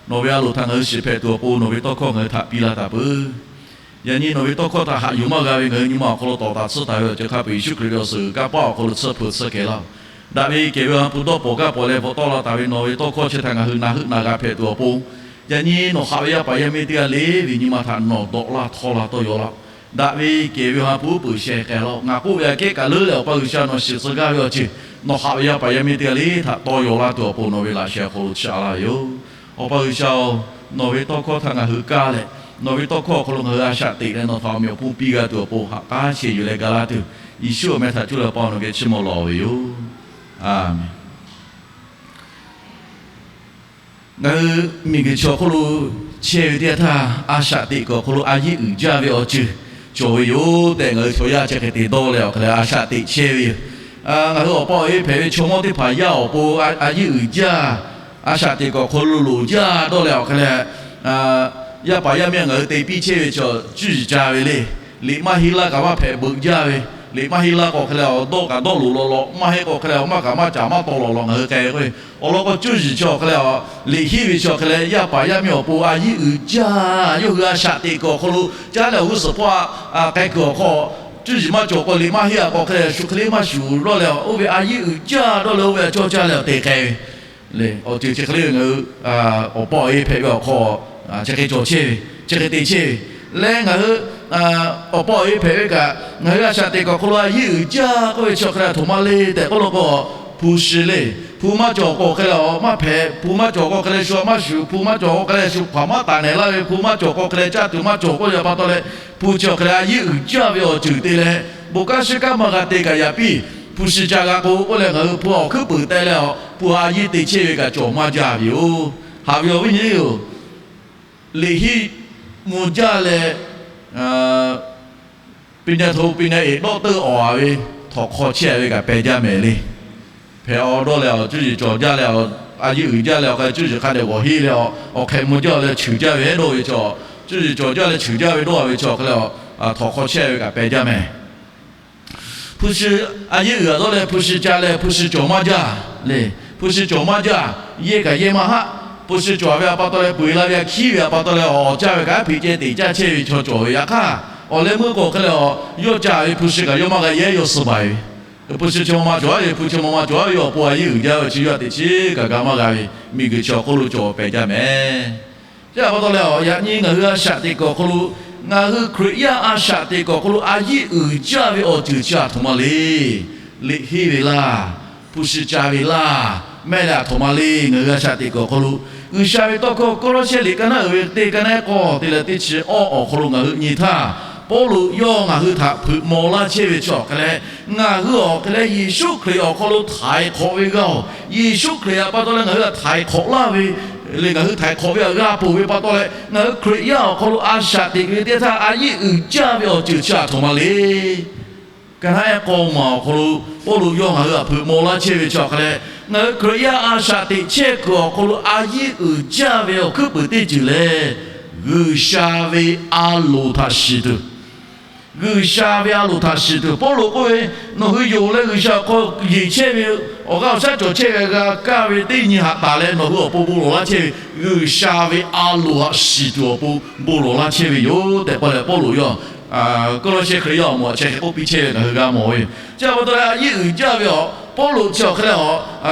nawˬ ve a loˍ htaꞈ ngaˬ hui shiˍ hpehꞈ tuˬ awˬ pon nawˬ ve tawˇ hkawˇ ngaˬ hui htaꞈ piˇ laˇ taˍ peuˬ. Yaꞈ nyi nawˬ ve tawˇ hkawˇ htaꞈ haꞈ yuˬ maˇ g'a ve ngaˬ hui nyi ma awˬ hk'aw lo tawˍ taˍ tsuhˇ taˍ ve awˬ ceuˬ hk'a peu-eˬ Yeˍsuˆ Hkriꞈ ve awˬ suhˍ kanˇ paˆ awˬ hk'aw lo tsuhˇ hpeuꞈ tsuhˇ kehˬ laˇ-oˬ. Daꞈ ve kehˬ ve Awˬ ha hpu dawˇ pawˍ gaˇ pawˍ leh bvuhꞈ tawˆ la taˍ ve nawˬ ve tawˇ hkawˇ chi htaꞈ ngaˬ hui na heuˆ na g'a hpehꞈ tuˬ awˬ pon, yaꞈ nyi nawˬ haꞈ ve yaˇ paˍ yaˇ miˇ teˇ g'aˇ le ve nyi ma htaꞈ nawˬ dawꞈ laˇ htawˇ la tawˇ yaw laˇ-oˬ. Daꞈ ve kehˬ ve Awˬ ha hpu uˉ peunˍ sheh k'ai laˇ-oˬ. Ngaˬ k'oˆ ve aꞈ kehˉ kaꞈ leuˉ leh Awˬ pa G'uiˬsha nawˬ shiˍ tcuh gaˇ ve awˬ ceuˬ, nawˬ haꞈ ve yaˇ paˍ yaˇ miˇ teˇ g'aˇ le htaꞈ tawˇ yaw laˇ tuˬ awˬ pon nawˬ ve laꞈ sheh awˬ hk'aw lo chaꞈ laˇ ve yoˬ. Awˬ pa G'uiˬsha-oˬ, nawˬ ve tawˇ hkawˇ htaꞈ ngaˬ hui kaˇ leh, nawˬ ve tawˇ hkawˇ awˬ hk'aw lo ngaˬ hui a shaꞈ teꞈ leh nawˬ htaꞈ awˬ meꞈ awˬ hponˇ piˇ g'a tuˬ awˬ pon haꞈ k'aˉ sheh yuˬ leh ga laˇ tuˬ, Yeˍsuˆ awˬ meh htaꞈ cuˇ leh Awˬ pa nawˬ geh chiˇ mvuh lawˬ ve yoˬ. Aˬ menˍ. Ngaˬ hui miˬguiˬ chi awˬ hk'oˆ lo chehˇ ve teˇ yanˇ htaˇ, a shaꞈ teꞈ kuiˬ awˬ hk'aw lo a yeˇ uiˍ jaˇ ve awˬ ceuˬ cawˬ ve yoˬ tehꞈ ngaˬ hui chaw yaˇ chi hk'e te dawˇ leh awˬ hk'e leh a shaꞈ teꞈ chehˇ ve yoˬ. Ngaˬ hui awˬ pa awˬ e hpehꞈ ve chaw mawˇ teˇ hpaˍ yaˇ awˬ pon a yeˇ uiˍ jaˇ, a shaꞈ teꞈ kuiˬ awˬ hk'aw lo loˍ jaˇ dawˇ leh awˬ hk'e leh, yaˇ paˍ yaˇ miˇ ngaˬ hui te piˇ chehˇ ve chaw cuˇ yiˍ ca ve le. Liꞈ maˇ heˆ laˇ kaꞈ maˇ hpehꞈ beuꞈ jaˇ ve, Liꞈ maˇ henˇ laˇ k'o hk'e leh, dawˆ kaꞈ dawˆ loꞈ law law, maˇ henˇ k'o hk'e leh, maˇ kaꞈ maˇ caˍ maˇ taw law law ngaˬ hui k'ai ve k'o, awˬ lawn k'o cuˇ yiˍ chi awˬ hk'e leh, liꞈ henˇ ve chi awˬ hk'e leh, yaˇ paˍ yaˇ miˇ awˬ pon a yiˉ uiˍ jaˇ, yawˇ hui a shaꞈ teꞈ kuiˬ awˬ hk'aw lo caˉ leh awˬ g'uˇ suhˍ hpawˇ a k'ai kuiˬ awˬ hk'aw, cuˇ yiˍ maˇ cawˬ k'o liꞈ maˇ henˇ a k'o hk'e leh, shu hk'e le maˇ shuˍ dawˇ leh, oˇ ve a yiˉ uiˍ jaˇ dawˇ leh oˇ ve a cawˇ caˇ leh awˬ te k'ai ve le. Awˬ ceuˬ chi hk'e le ngaˬ hui awˬ pa awˬ e hpehꞈ ve awˬ hk'aw chi hk'e cawˬ chehˇ ve, chi hk'e te chehˇ ve leh, ngaˬ hui awˬ pa awˬ e hpehꞈ ve kaꞈ, ngaˬ hui a shaꞈ teꞈ kuiˬ awˬ hk'aw lo a yiˉ uiˍ jaˇ k'oˆ ve chi awˬ hk'e leh, a htoꞈ ma le tehꞈ k'oˆ law k'o, hpu shi le. Hpu maˇ cawˬ k'o hk'e leh awˬ maˇ hpehꞈ, hpu maˇ cawˬ k'o hk'e leh shu a maˇ shuˍ, hpu maˇ cawˬ k'o hk'e leh shu hk'aˬ maˇ taˍ nehˬ laˇ ve, hpu maˇ cawˬ k'o hk'e leh caˇ tuˬ maˇ cawˬ k'oˆ ve pa taw leh, hpu chi awˬ hk'e leh a yiˉ uiˍ jaˇ ve awˬ ceuˬ te leh, bon kanˉ shiˉ kanˉ maˇ g'a te kaꞈ yaꞈ piˇ, hpu shi ca g'a k'o k'oˆ leh ngaˬ hui hpu awˬ hkuiˉ peuˍ teh leh awˬ hpu a yiˉ te chehˇ ve kaꞈ cawˬ maˇ jaˇ ve yoˬ. Haꞈ ve awˬ viˉ nyi yoˬ. Liꞈ henˇ mvuh jaˇ leh, ปริญญาโท ปริญญาเอก ด็อกเตอร์ awˬ a ve htawnˍ hk'aw chehˇ a ve kaꞈ peh jaˇ mehˍ le. Hpehꞈ awˬ dawˇ leh awˬ cuˇ yiˍ cawˬ jaˇ leh, a yiˉ uiˍ jaˇ leh awˬ hk'a cuˇ yiˍ hk'a dehꞈ g'awˬ henˇ leh awˬ hk'e mvuh jaˇ leh cheuˬ jaˇ ve hehˉ dawˇ ve chaw, cuˇ yiˍ cawˬ jaˇ leh cheuˬ jaˇ ve dawˇ ve chaw hk'e leh, htawnˍ hk'aw chehˇ ve kaꞈ peh jaˇ mehˍ. Hpu shi, a yiˉ uiˍ a dawˇ leh hpu shi ca leh hpu shi cawˬ maˇ jaˇ le. Hpu shi cawˬ maˇ jaˇ, yehˇ kaꞈ yehˇ maˇ haˆ. Hpu shi cawˬ ve a pa taw leh, peu eˬ la ve a hkiˉ ve a pa taw leh, awˬ caˇ ve kaꞈ a hpeꞈ ceh teꞈ caˇ chehˇ ve chaw cawˬ ve yaꞈ hk'aˇ, awˬ leh meuˇ k'o hk'e leh awˬ yawˇ caˇ ve hpu shi kaꞈ yawˇ maˇ g'a yehˇ, yawˇ suh baˬ ve. Hpu shi chi ma ma cawˬ a ve, hpu chi ma ma cawˬ a ve, yawˇ awˬ pon a yiˉ uiˍ jaˇ ve chi yawˇ a teꞈ chiˉ kaꞈ g'a maˇ g'a ve, miˬguiˬ chi awˬ hk'oˆ lo cawˬ peh jaˇ mehˍ. Chi a pa taw leh awˬ yaꞈ nyi ngaˬ hui a shaꞈ teꞈ kuiˬ awˬ hk'aw lo, ngaˬ hui Hkriꞈ yaˇ a shaꞈ teꞈ kuiˬ awˬ hk'aw lo a yiˉ uiˍ jaˇ ve awˬ ceuˬ chi a htoꞈ ma le. Liꞈ henˇ ve laˇ, hpu shi ca ve laˇ, mehˆ leh a htoꞈ ma le. Ngaˬ hui a shaꞈ teꞈ kuiˬ awˬ hk'aw lo, G'uiˬsha ve tawˇ hkawˇ Kawˇlawˇsehˇ liꞈ ka naˉ uiˍ ve teˇ ka naˉ k'awˇ te leh teˇ chi awˇ awˬ hk'aw lo ngaˬ hui nyi htaˇ, Pawˇluꞈ yawˇ ngaˬ hui htaꞈ hpeuꞈ maw laˇ chehˇ ve chi awˬ hk'e leh, ngaˬ hui awˬ hk'e leh Yeˍsuˆ Hkriꞈ awˬ hk'aw lo htaiˍ hk'awꞈ ve g'aˇ-oˬ, Yeˍsuˆ Hkriꞈ a pa taw leh ngaˬ hui htaꞈ htaiˍ hk'awꞈ laˇ ve le. Ngaˬ hui htaiˍ hk'awꞈ ve htaꞈ g'a peuˬ ve pa taw leh, ngaˬ hui Hkriꞈ yaˇ awˬ hk'aw lo a shaꞈ teꞈ ve teˇ htaˇ a yiˉ uiˍ jaˇ ve awˬ ceuˬ chi a htoꞈ ma le. Ka naˉ ehˉ k'awˇ maˬ awˬ hk'aw lo Pawˇluꞈ yawˇ ngaˬ hui htaꞈ hpeuꞈ maw laˇ chehˇ ve chi awˬ hk'e leh, ngaˬ hui Hkriꞈ yaˇ a shaꞈ teꞈ chehˇ kuiˬ awˬ hk'aw lo a yiˉ uiˍ jaˇ ve awˬ hkuiˉ peuˍ teˇ ceuˬ lehˬ, G'uiˬsha ve a loˍ htaꞈ shiˍ tuˬ, G'uiˬsha ve a loˍ htaꞈ shiˍ tuˬ. Pawˇluꞈ k'oˆ ve, nawˬ hui yonˍ leh G'uiˬsha awˬ hk'aw yeˬ chehˇ ve, awˬ g'aˇ awˬ shaˉ cawˬ chehˇ ve g'a kaˇ ve teˇ nyi haꞈ taˍ leh nawˬ hui awˬ pon bon lawˬ laˇ chehˇ ve, G'uiˬsha ve a loˍ htaꞈ shiˍ tuˬ awˬ pon bon lawˬ laˇ chehˇ ve yoˬ tehꞈ k'oˆ leh, Pawˇluꞈ yawˇ Kawˇlawˇsehˇ Hkriꞈ yaˇ awˬ moˍ htaꞈ chi hk'e k'oˆ piˇ chehˇ ve ngaˬ hui g'a mawˬ ve yoˬ. Chi a pa taw leh a yiˉ uiˍ jaˇ ve awˬ Pawˇluꞈ chi awˬ hk'e leh,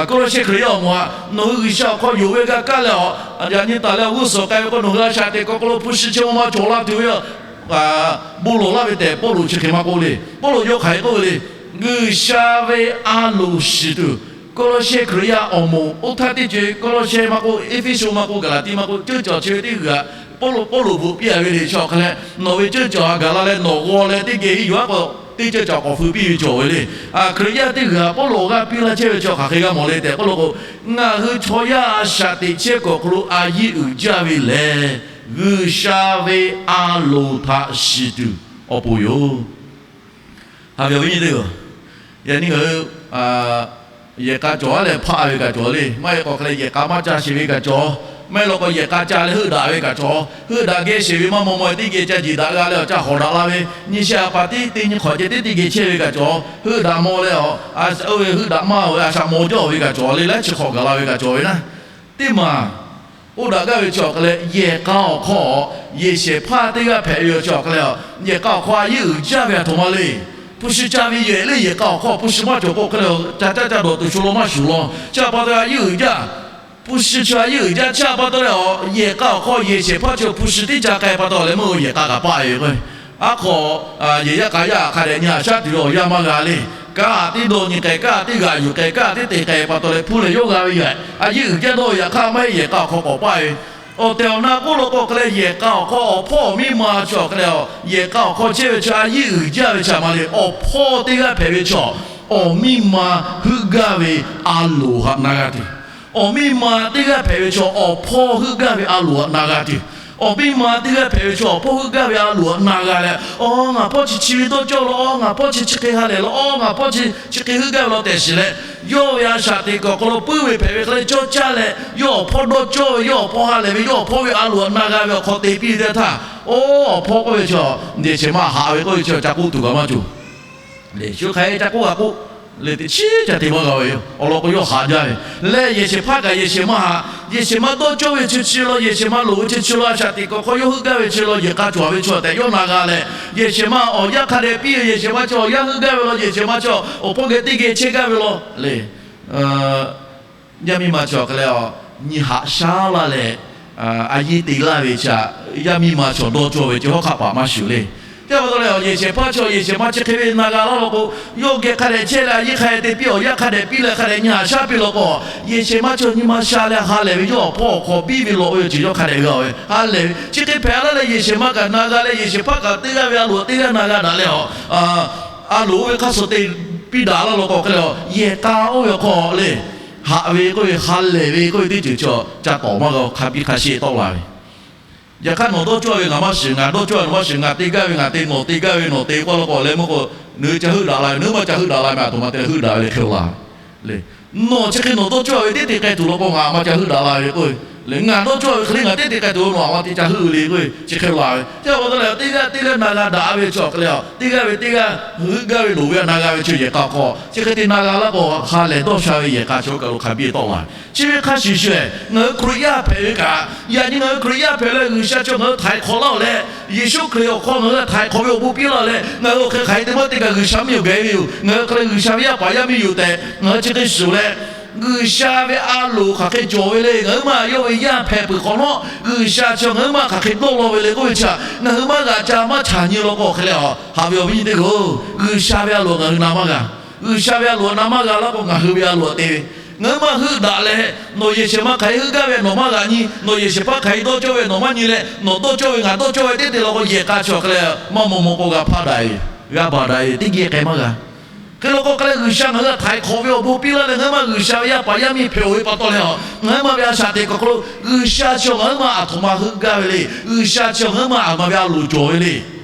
Kawˇlawˇsehˇ Hkriꞈ yaˇ awˬ moˍ htaꞈ nawˬ hui G'uiˬsha awˬ hk'aw yonˍ ve g'a kaˇ leh, yaꞈ nyi taˍ leh awˬ g'uˇ suhˍ k'ai ve k'o, nawˬ hui a shaꞈ teꞈ kuiˬ awˬ hk'aw lo hpu shi chi ma ma cawˬ la tuˬ ve yoˬ. Bon lawˬ laˇ ve tehꞈ Pawˇluꞈ chi hk'e maˇ k'oˆ le. Pawˇluꞈ yawˇ hk'aˬ hk'e k'oˆ ve le. G'uiˬsha ve a loˍ shiˍ tuˬ, Kawˇlawˇsehˇ Hkriꞈ yaˇ awˬ moˍ oˇ htaˇ teˇ ceuˬ, Kawˇlawˇsehˇ maˇ k'oˆ, Eˇfeˇsuꞈ maˇ k'oˆ, Gaˍlaˍtiˆ maˇ k'oˆ, ceuˇ caˬ chi ve teˇ g'uiˬ htaꞈ Pawˇluꞈ, Pawˇluꞈ bvuhꞈ piˇ a ve le. Chi awˬ hk'e leh nawˬ ve ceuˇ caˬ htaꞈ gaˬ la leh nawˬ g'aw leh teˇ geh henˇ yuˬ aˉ k'o, teˇ ceuˇ caˬ k'awꞈ feu piˇ ve cawˬ ve le. Hkriꞈ yaˇ teˇ g'uiˬ htaꞈ Pawˇluꞈ awˬ g'aˇ piˇ laˇ chehˇ ve chi hk'aˬ hk'e g'a mawˬ le tehꞈ k'oˆ lo k'o, ngaˬ hui chaw yaˇ a shaꞈ teꞈ chehˇ kuiˬ awˬ hk'aw lo a yiˉ uiˍ jaˇ ve lehˬ, G'uiˬsha ve a loˍ htaꞈ shiˍ tuˬ awˬ pon yoˬ. Haꞈ ve awˬ viˉ nyi teˇ-oˬ, yaꞈ nyi ngaˬ hui yehˬ k'a cawˬ a leh hpaˆ ve kaꞈ cawˬ le. Maˇ heˆ k'o hk'e leh yehˬ k'a maˇ ca sheˍ ve kaꞈ cawˬ. Maˇ heˆ law k'o yehˬ k'a ca leh heuˆ daꞈ ve kaꞈ cawˬ. Heuˆ daꞈ geh sheˍ ve maˇ maw maw teˇ geh ca jeˬ daꞈ g'a leh awˬ ca hawˍ daꞈ la ve, nyi shehˆ a pa tiˉ teˇ nyi hk'awꞈ ceh tiˉ teˇ geh chehˇ ve kaꞈ cawˬ. Heuˆ daꞈ maw leh awˬ, oˇ ve heuˆ daꞈ maˇ-oˬ ve a shaꞈ maw jawˇ ve kaꞈ cawˬ le. Laiˉ chi hk'awꞈ gaˬ la ve kaꞈ cawˬ ve naˉ. Teˇ maˬ k'oˆ daꞈ gaˇ ve chi awˬ hk'e leh yehˬ k'a awˬ hk'aw yehˬ shehˍ hpaˇ teˇ g'aˇ hpehꞈ ve awˬ chi awˬ hk'e leh, yehˬ k'a awˬ hk'aw a yiˉ uiˍ jaˇ ve a htoꞈ ma le. Hpu shi ca ve yehˬ le. Yehˬ k'a awˬ hk'aw hpu shi maˇ cawˬ k'o hk'e leh ca caˇ ca dawˬ tuˬ shu lo maˇ shuˍ law. Chi a pa taw a yiˉ uiˍ jaˇ. Hpu shi chi a yiˉ uiˍ jaˇ. Chi a pa taw leh awˬ yehˬ k'a awˬ hk'aw yehˬ shehˍ hpaˇ chi hpu shi teˇ ca k'ai pa taw leh meuˇ yehˬ k'a kaꞈ paˆ ve k'o, aˉ hk'aw yehˬ yaˇ k'a yaˇ hk'a dehꞈ nyi a shaˉ tuˬ ve awˬ yanˇ maˇ g'a le. Kanˉ tiˉ dawˇ nyi k'ai, kanˉ tiˉ g'aꞈ yuˬ k'ai, kanˉ tiˉ te k'ai pa taw leh hpuˇ leh yawˇ g'a ve yoˬ. A yiˉ uiˍ jaˇ dawˇ ve yaꞈ hk'aˇ maˇ heˆ, yehˬ k'a awˬ hk'aw k'awꞈ paˆ ve. Awˬ tehˬ awˬ na k'oˆ law k'o hk'e leh yehˬ k'a awˬ hk'aw awˬ hpawˇ awˬ miˇ ma chi awˬ hk'e leh, yehˬ k'a awˬ hk'aw chehˇ ve chi a yiˉ uiˍ jaˇ ve chi a ma le. Awˬ hpawˇ teˇ g'aˇ hpehꞈ ve chaw, awˬ miˇ ma heuˆ gaˇ ve a loˍ htaꞈ na g'a tuˬ. Awˬ miˇ ma teˇ g'aˇ hpehꞈ ve chaw, awˬ hpawˇ heuˆ gaˇ ve a loˍ htaꞈ na g'a tuˬ. Awˬ miˇ ma teˇ g'aˇ hpehꞈ ve chaw, awˬ hpawˇ heuˆ gaˇ ve a loˍ htaꞈ na g'a leh, aw ngaˬ hpawˇ chi chi ve dawˇ cawˇ law, aw ngaˬ hpawˇ chi chi hk'e ha lehˬ law, aw ngaˬ hpawˇ chi chi hk'e heuˆ gaˇ ve law tehꞈ shiˍ leh, yawˇ ve a shaꞈ teꞈ kuiˬ awˬ hk'aw lo puiˉ ve hpehꞈ ve hk'e leh cawˇ caˇ leh, yawˇ awˬ hpawˇ dawˇ cawˇ ve, yawˇ awˬ hpaw ha lehˬ ve, yawˇ awˬ hpawˇ ve a loˍ htaꞈ na g'a ve awˬ hk'aw te piˇ ve teˇ htaˇ, oˇ awˬ hpawˇ k'oˆ ve chaw, nehˬ shehˍ ma haꞈ ve k'oˆ ve chi ca k'oˆ tuˬ kaꞈ maˇ cawˬ. Shu hk'aˬ hk'e ca k'oˆ g'a k'oˆ le, teꞈ chiˉ ca te maˇ g'a ve yoˬ. Awˬ lawn k'o, yawˇ haꞈ jaˇ ve lehˬ, yehˬ shehˍ hpaˇ kaꞈ yehˬ shehˍ ma haꞈ, yehˬ shehˍ ma dawˇ cawˇ ve chi chi law, yehˬ shehˍ ma loˍ ve chi chi law, a shaꞈ teꞈ k'awꞈ hk'aw yawˇ heuˆ gaˇ ve chi law, yehˬ k'a cawˬ ve chaw tehꞈ yawˇ na g'a leh, yehˬ shehˍ ma awˬ yanˇ hk'a dehꞈ piˇ ve, yehˬ shehˍ ma chi awˬ yanˇ heuˆ gaˇ ve law, yehˬ shehˍ ma chi awˬ hpawˇ geh teˇ geh chehˇ gaˇ ve law le. Yaˇ miˇ ma chaw hk'e leh, nyi haꞈ shaˉ laˇ leh, a yiˇ te laˇ ve chi htaꞈ yaˇ miˇ ma chaw dawˇ cawˇ ve chi hawˉ hk'aˆ paˍ maˇ shuˍ le. Teˇ pa taw leh, yehˬ shehˍ hpaˇ chaw yehˬ shehˍ ma chi hk'e ve na g'a laˇ law k'o, yawˇ geh hk'a dehꞈ chehˇ leh a yiˇ hk'a dehꞈ te piˇ, awˬ yanˇ hk'a dehꞈ piˇ leh hk'a dehꞈ nyi haꞈ shaˉ piˇ law k'o, yehˬ shehˍ ma chaw nyi ma sha leh ha lehˬ ve yawˇ awˬ hpawˇ awˬ hk'aw biˇ ve lawꞈ ve awˬ ceuˬ yawˇ hk'a dehꞈ g'a ve ha lehˬ ve. Chi hk'e hpehꞈ laˇ leh, yehˬ shehˍ ma kaꞈ na g'a leh, yehˬ shehˍ hpaˇ kaꞈ teˇ g'aˇ ve a loˍ teˇ g'aˇ na g'a daꞈ leh, a loˍ oˇ ve hk'aˇ suh te piˇ daꞈ laˇ law k'o hk'e leh, yehˬ k'a oˇ ve awˬ hk'aw le, haꞈ ve k'oˆ ve ha lehˬ ve k'oˆ ve teˇ ceuˬ chi ca tawˍ maˇ g'a, hk'a biˇ hk'a sheˆ tawˆ la ve. Yaꞈ hk'aˇ, nawˬ dawˇ cawˇ ve ngaˬ maˇ shiˍ, ngaˬ dawˇ cawˇ ve nawˬ maˇ shiˍ, ngaˬ te gaˇ ve ngaˬ te, nawˬ te gaˇ ve nawˬ te k'oˆ law k'o, leh meuˇ k'o, nawˬ hui ca heuˆ daꞈ la ve, nawˬ hui maˇ ca heuˆ daꞈ la ve, a htoꞈ ma te leh heuˆ daꞈ ve le hk'e la ve le. Nawˬ chi hk'e nawˬ dawˇ cawˇ ve teˇ te k'ai tuˬ law k'o, ngaˬ maˇ ca heuˆ daꞈ la ve k'oˆ ve le. Ngaˬ dawˇ cawˇ ve hk'e le ngaˬ teˇ te k'ai tuˬ lo nawˬ a ma te ca heuˆ le k'oˆ ve chi hk'e la ve. Chi pa taw leh, teˇ g'aˇ teˇ g'aˇ na g'a daꞈ ve chi awˬ hk'e leh, teˇ g'aˇ ve teˇ g'aˇ heuˆ gaˇ ve loˍ ve a na g'a ve chi yehˬ k'a awˬ hk'aw chi hk'e te na g'a laˇ k'o, ha lehˬ dawˇ sha ve yehˬ k'a chi oˇ kaˬ lo hk'a biˇ tawˆ la ve. Chi ve hk'a shuˍ shuˍ, ngaˬ hui Hkriꞈ yaˇ hpehꞈ ve kaꞈ, yaꞈ nyi ngaˬ hui Hkriꞈ yaˇ hpehꞈ leh G'uiˬsha chi ngaˬ hui htaiˍ hk'awꞈ laˇ-oˬ leh, Yeˍsuˆ Hkriꞈ awˬ hk'aw ngaˬ hui htaiˍ hk'awꞈ ve awˬ bon piˇ laˇ leh, ngaˬ hui awˬ hk'e hk'aˬ hk'e te maˇ te kaꞈ G'uiˬsha miˇ awˬ gaˬ-e ve yoˬ. Ngaˬ hui hk'e leh G'uiˬsha ve yaˇ paˍ yaˇ miˇ yoˬ tehꞈ ngaˬ hui chi hk'e shuˍ leh, G'uiˬsha ve a loˍ hk'aˬ hk'e cawˬ ve le. Ngaˬ hui ma yawˇ ve yaˇ hpehꞈ peuˬ hk'awꞈ nawˉ, G'uiˬsha chi ngaˬ hui ma hk'aˬ hk'e dawˇ law ve le k'oˆ ve chi htaꞈ ngaˬ hui maˇ g'a ca maˇ chaˬ nyi law k'o hk'e leh, haꞈ ve awˬ viˉ nyi teˇ hpaˍ-oˬ, G'uiˬsha ve a loˍ ngaˬ hui na maˇ g'a. G'uiˬsha ve a loˍ na maˇ g'a laˇ k'o, ngaˬ hui ve a loˍ te ve, ngaˬ hui ma heuˆ daꞈ leh, nawˬ yehˬ shehˍ ma hk'aˬ hk'e heuˆ gaˇ ve nawˬ maˇ g'a nyi, nawˬ yehˬ shehˍ hpaˇ hk'aˬ hk'e dawˇ cawˇ ve nawˬ maˇ nyi leh, nawˬ dawˇ cawˇ ve ngaˬ dawˇ cawˇ ve teˇ te law k'o, yehˬ k'a chi awˬ hk'e leh maˇ maw maw k'o g'a hpaˇ daꞈ ve, g'a baˬ daꞈ ve, teˇ geh k'ai maˇ g'a. Hk'e law k'o hk'e leh, G'uiˬsha ngaˬ hui a htaiˍ hk'awꞈ ve awˬ bon piˇ laˇ leh ngaˬ hui ma G'uiˬsha ve yaˇ paˍ yaˇ miˇ hpehꞈ-oˬ ve pa taw leh, ngaˬ hui ma ve a shaꞈ teꞈ k'awꞈ hk'aw lo G'uiˬsha chi ngaˬ hui ma a htoꞈ ma heuˆ gaˇ ve le. G'uiˬsha chi ngaˬ hui ma a ma ve a loˍ cawˬ ve le.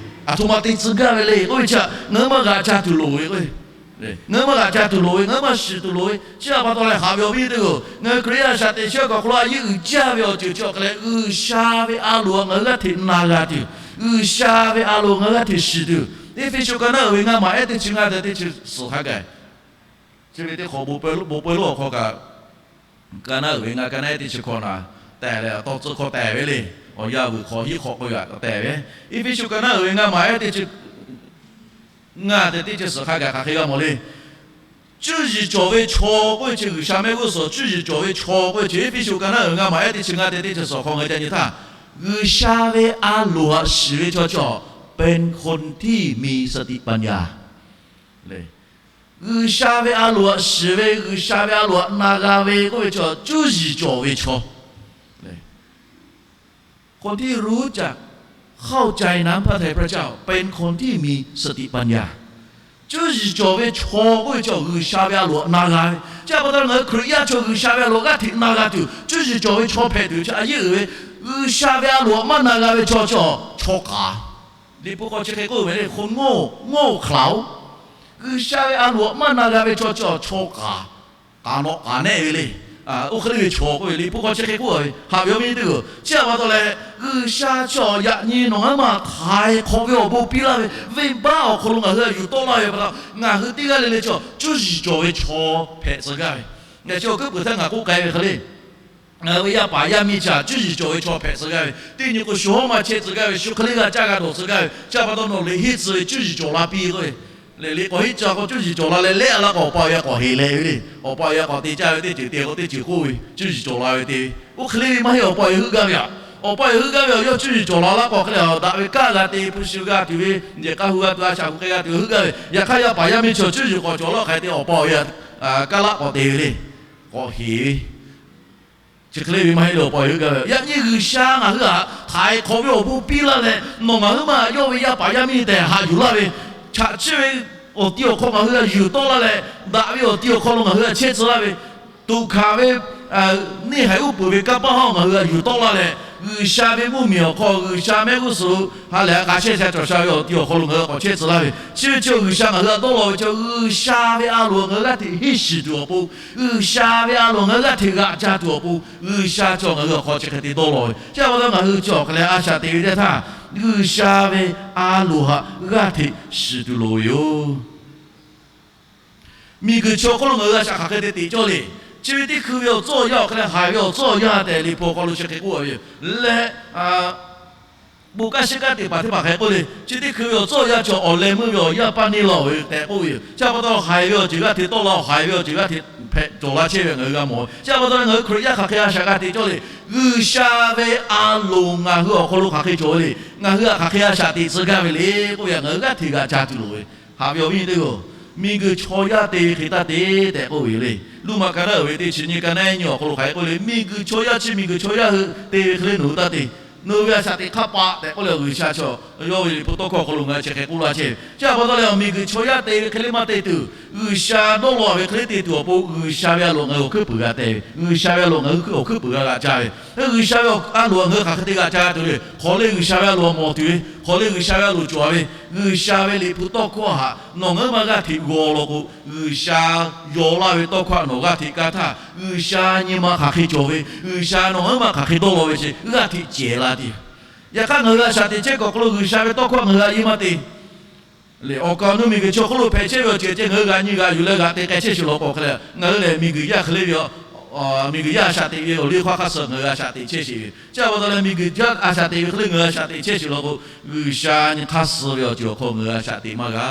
A htoꞈ ma te tcuh gaˇ ve le k'oˆ ve chi htaꞈ ngaˬ hui ma g'a ca tuˬ loˍ ve k'o, ngaˬ hui ma g'a ca tuˬ loˍ ve, ngaˬ hui ma shiˍ tuˬ loˍ ve. Chi htaꞈ pa taw leh, haꞈ ve awˬ viˉ teˇ g'aˇ-oˬ, ngaˬ hui Hkriꞈ yaˇ a shaꞈ teꞈ chi awˬ hk'aw lo a yeˇ uiˍ jaˇ ve awˬ ceuˬ chi awˬ hk'e leh, G'uiˬsha ve a loˍ ngaˬ hui g'aˇ hteꞈ na g'a tuˬ, G'uiˬsha ve a loˍ ngaˬ hui g'aˇ hteꞈ shiˍ tuˬ, Eˇfeˇsuꞈ ka naˉ uiˍ ve ngaˇ maˬ ehˉ teˇ chi ngaˇ te teˇ chi suhˍ hk'a gaˬ, chi ve teˇ hk'awꞈ bon pawehˇ lo awˬ hk'aw kaꞈ, ka naˉ uiˍ ve ngaˇ ka naˉ ehˉ teˇ chi hkawꞈ na tehꞈ leh, tawˇ tcuhˇ hkawˇ tehꞈ ve le. Awˬ yanˇ vuiˬ hk'awꞈ hiˉ hk'awꞈ k'oˆ ve tehꞈ ve, Eˇfeˇsuꞈ ka naˉ uiˍ ve ngaˇ maˬ ehˉ teˇ chi ngaˇ te teˇ chi suhˍ hk'a gaˬ hk'aˬ hk'e g'a mawˬ le. Cuˇ yiˍ cawˬ ve chaw k'oˆ ve chi G'uiˬsha mehˆ g'uˇ suhˍ cuˇ yiˍ cawˬ ve chaw k'oˆ ve chi Eˇfeˇsuꞈ ka naˉ uiˍ ve ngaˇ maˬ ehˉ teˇ chi ngaˇ te teˇ chi suhˍ hk'awꞈ ngaˬ hui ca nyi htaˇ, G'uiˬsha ve a loˍ htaꞈ shiˍ ve chaw chi เป็นคนที่มีสติปัญญา le. G'uiˬsha ve a loˍ htaꞈ shiˍ ve, G'uiˬsha ve a loˍ htaꞈ na g'a ve k'oˆ ve chaw cuˇ yiˍ cawˬ ve chaw คนที่รู้จักเข้าใจน้ำพระทัยพระเจ้า เป็นคนที่มีสติปัญญา Cuˇ yiˍ cawˬ ve chaw k'oˆ ve chaw G'uiˬsha ve a loˍ htaꞈ na g'a ve. Chi pa taw ngaˬ hui Hkriꞈ yaˇ chaw G'uiˬsha ve a loˍ g'aˇ hteꞈ na g'a tuˬ, cuˇ yiˍ cawˬ ve chaw hpehꞈ tuˬ chi a yeˇ uiˍ ve. G'uiˬsha ve a loˍ htaꞈ maˇ na g'a ve chaw chi chaw kaˍ. Liꞈ hpu hk'aw chi hk'e k'oˆ ve le, คนโง่ โง่เขลา G'uiˬsha ve a loˍ htaꞈ maˇ na g'a ve chaw chi chaw kaˍ, k'aˍ nawꞈ k'aˍ nehˆ ve le. Oˇ hk'e le ve chaw k'oˆ ve Liꞈ hpu hk'aw chi hk'e k'oˆ ve, haꞈ ve awˬ viˉ teˇ g'aˇ-oˬ. Chi htaꞈ pa taw leh, G'uiˬsha chi yaꞈ nyi nawˬ ngaˬ hui ma htaiˍ hk'awꞈ ve awˬ bon piˇ laˇ ve, venˇbaˆ awˬ hk'aw lo ngaˬ hui a yuˬ tawˆ laˇ ve pa taw, ngaˬ hui teˇ g'aˇ le le chi cuˇ yiˍ cawˬ ve chaw hpehꞈ tcuh gaˇ ve. Ngaˬ chi awˬ hkuiˉ puiˍ htaˇ ngaˬ k'oˆ k'ai ve hk'e le, ngaˬ hui ve yaˇ paˍ yaˇ miˇ chi htaꞈ cuˇ yiˍ cawˬ ve chaw hpehꞈ tcuh gaˇ ve, teˇ nyi k'o shu hawˉ ma chehˇ tcuh gaˇ ve, shu hk'e le g'a caˇ g'a dawˬ tcuh gaˇ ve, chi htaꞈ pa taw nawˬ liꞈ henˇ tcuh ve cuˇ yiˍ cawˬ la piˇ k'oˆ ve, liꞈ k'awꞈ henˇ tcuh k'o cuˇ yiˍ cawˬ la leh lehˆ a laˇ k'o awˬ pa awˬ e a k'awꞈ heˍ leh ve le. Awˬ pa awˬ e a k'awꞈ te caˇ ve teˇ ceuˬ te k'o teˇ ceuˬ k'oˆ ve cuˇ yiˍ cawˬ la ve te ve. Oˇ hk'e le ve maˇ heˆ, awˬ pa awˬ e heuˆ gaˇ ve aꞈ. Awˬ pa awˬ e heuˆ gaˇ ve awˬ yawˇ cuˇ yiˍ cawˬ la laˇ k'o hk'e le, daꞈ ve kaˇ g'a te, hpu shi g'a tuˬ ve, yehˬ k'a hu g'a tuˬ, a shaꞈ hu k'ai g'a tuˬ ve heuˆ gaˇ ve. Yaꞈ hk'aˇ yaˇ paˍ yaˇ miˇ chi cuˇ yiˍ k'awꞈ cawˬ laˇ hk'e te awˬ pa awˬ e a kaˇ laˆ k'awꞈ te ve le. K'awꞈ heˍ ve chi hk'e le ve maˇ heˆ le, awˬ pa awˬ e heuˆ gaˇ ve. Yaꞈ nyi G'uiˬsha ngaˬ hui htaꞈ htaiˍ hk'awꞈ ve awˬ bon piˇ laˇ leh, nawˬ ngaˬ hui ma yawˇ ve yaˇ paˍ yaˇ miˇ tehꞈ haꞈ yuˬ laˇ ve, chaꞈ chiˇ ve awˬ ti awˬ hk'aw ngaˬ hui a yuˬ tawˆ laˇ leh, daꞈ ve awˬ ti awˬ hk'aw lo ngaˬ hui a chehˇ tcuh laˇ ve, toꞈ hkanˍ ve neˇ haiˬ uˉ peunˍ ve kanˇ paˆ hawˇ ngaˬ hui a yuˬ tawˆ laˇ leh, G'uiˬsha ve mvuhˇmiˬ awˬ hk'aw, G'uiˬsha mehˆ g'uˇ suhˍ ha lehˬ a k'a shehˇ sha cawˬ sha ve awˬ ti awˬ hk'aw lo ngaˬ hui k'awꞈ chehˇ tcuh laˇ ve, chi ve chi G'uiˬsha ngaˬ hui a dawˇ law ve chi G'uiˬsha ve a loˍ ngaˬ hui g'aˇ hteꞈ henˇ shiˍ tuˬ awˬ pon, G'uiˬsha ve a loˍ ngaˬ hui g'aˇ hteꞈ g'aꞈ ca tuˬ awˬ pon, G'uiˬsha chi ngaˬ hui awˬ hk'aw chi hk'e te dawˇ law ve. Chi pa taw ngaˬ hui chi awˬ hk'e leh a shaꞈ teꞈ ve teˇ htaˇ, G'uiˬsha ve a loˍ htaꞈ g'aˇ hteꞈ shiˍ tuˬ loˍ ve yoˬ. Miˬguiˬ chi awˬ hk'oˆ lo ngaˬ hui a shaꞈ hk'aˬ hk'e te teꞈ cawˇ le. Chi ve teˇ hkui ve awˬ tcuhˉ awˬ yanˇ awˬ hk'e leh haiˬ ve awˬ tcuhˉ awˬ yanˇ tehꞈ Liꞈ hpu awˬ hk'aw lo chi hk'e k'oˆ ve yoˬ. Leh, bon kanˉ shiˉ kanˉ teꞈ paˍ teˇ hpaˍ hk'e k'oˆ le, chi teˇ hkui ve awˬ tcuhˉ awˬ yanˇ chi awˬ leh meuˇ ve awˬ yanˇ paˇ neˇ laˇ-oˬ ve tehꞈ k'oˆ ve yoˬ. Chi a pa taw haiˬ ve awˬ ceuˬ g'aˇ hteꞈ tawˆ la-oˬ, haiˬ ve awˬ ceuˬ g'aˇ hteꞈ hpehꞈ cawˬ la chehˇ ve ngaˬ hui g'a mawˬ. Chi a pa taw leh ngaˬ hui Hkriꞈ yaˇ hk'aˬ hk'e a shaꞈ g'a teꞈ cawˇ le. G'uiˬsha ve a loˍ ngaˬ hui awˬ hk'aw lo hk'aˬ hk'e cawˬ ve le. Ngaˬ hui htaꞈ hk'aˬ hk'e a shaꞈ teꞈ tcuh gaˇ ve le k'oˆ ve htaꞈ ngaˬ hui g'aˇ hteꞈ g'aꞈ ca tuˬ loˍ ve. Haꞈ ve awˬ viˉ nyi teˇ hpaˍ-oˬ, miˬguiˬ chaw yaˇ te ve hk'e taˇ te tehꞈ k'oˆ ve yoˬ le. Luˇmaꞈ ka naˉ uiˍ ve teˇ chi nyi ka naˉ nyi awˬ hk'aw lo hk'aˬ hk'e k'oˆ le, miˬguiˬ chaw yaˇ chi miˬguiˬ chaw yaˇ hui te ve hk'e le nawˬ hui taˇ te. Nawˬ hui ve a shaꞈ teꞈ hk'a paˍ tehꞈ k'oˆ leh G'uiˬsha chaw yawˇ ve Liꞈ hpu tawˇ hkawˇ awˬ hk'aw lo ngaˬ hui chi hk'e k'oˆ laˇ chehˇ ve. Chi a pa taw leh miˬguiˬ chaw yaˇ te ve hk'e le maˇ te tuˬ, G'uiˬsha dawˇ law ve hk'e le te tuˬ awˬ pon G'uiˬsha ve a loˍ ngaˬ hui awˬ hkuiˉ puiˍ g'a te ve, G'uiˬsha ve a loˍ ngaˬ hui awˬ hkuiˉ puiˍ g'a g'aꞈ ca ve. G'uiˬsha ve a loˍ ngaˬ hui hk'aˬ hk'e te g'aꞈ ca tuˬ le. Hk'aw le G'uiˬsha ve a loˍ mawˬ tuˬ ve, hk'aw le G'uiˬsha ve a loˍ cawˬ ve, G'uiˬsha ve Liꞈ hpu tawˇ hkawˇ htaꞈ nawˬ ngaˬ hui maˇ g'aˇ hteꞈ g'aw law k'o, G'uiˬsha yaw laˇ ve tawˇ hkawˇ htaꞈ nawˬ g'aˇ hteꞈ ka htaˇ, G'uiˬsha nyi ma hk'aˬ hk'e cawˬ ve, G'uiˬsha nawˬ ngaˬ hui maˇ hk'aˬ hk'e dawˇ law ve chi g'aˇ hteꞈ cehˬ la te. Yaꞈ hk'aˇ ngaˬ hui a shaꞈ teꞈ chehˇ kuiˬ awˬ hk'aw lo G'uiˬsha ve tawˇ hkawˇ ngaˬ hui a yeˇ maˇ te. Lehˬ, awˬ kaˍ awˬ nu miˬguiˬ chi awˬ hk'oˆ lo hpehꞈ chehˇ ve awˬ ceuˬ ceh ngaˬ hui g'a nyi g'a yuˬ leh g'a te k'ai chehˇ sheˍ law k'o hk'e le, ngaˬ hui lehˬ miˬguiˬ yaˇ hk'e le ve, miˬguiˬ yaˇ a shaꞈ teꞈ ve awˬ liˇ hk'aˇ hk'aˇ suh ngaˬ hui a shaꞈ teꞈ chehˇ sheˍ ve. Chi a pa taw leh miˬguiˬ yaˇ a shaꞈ teꞈ ve hk'e le ngaˬ hui a shaꞈ teꞈ chehˇ sheˍ law k'o, G'uiˬsha nyi hk'aˇ suh ve awˬ ceuˬ awˬ hk'aw ngaˬ hui a shaꞈ teꞈ maˇ g'a.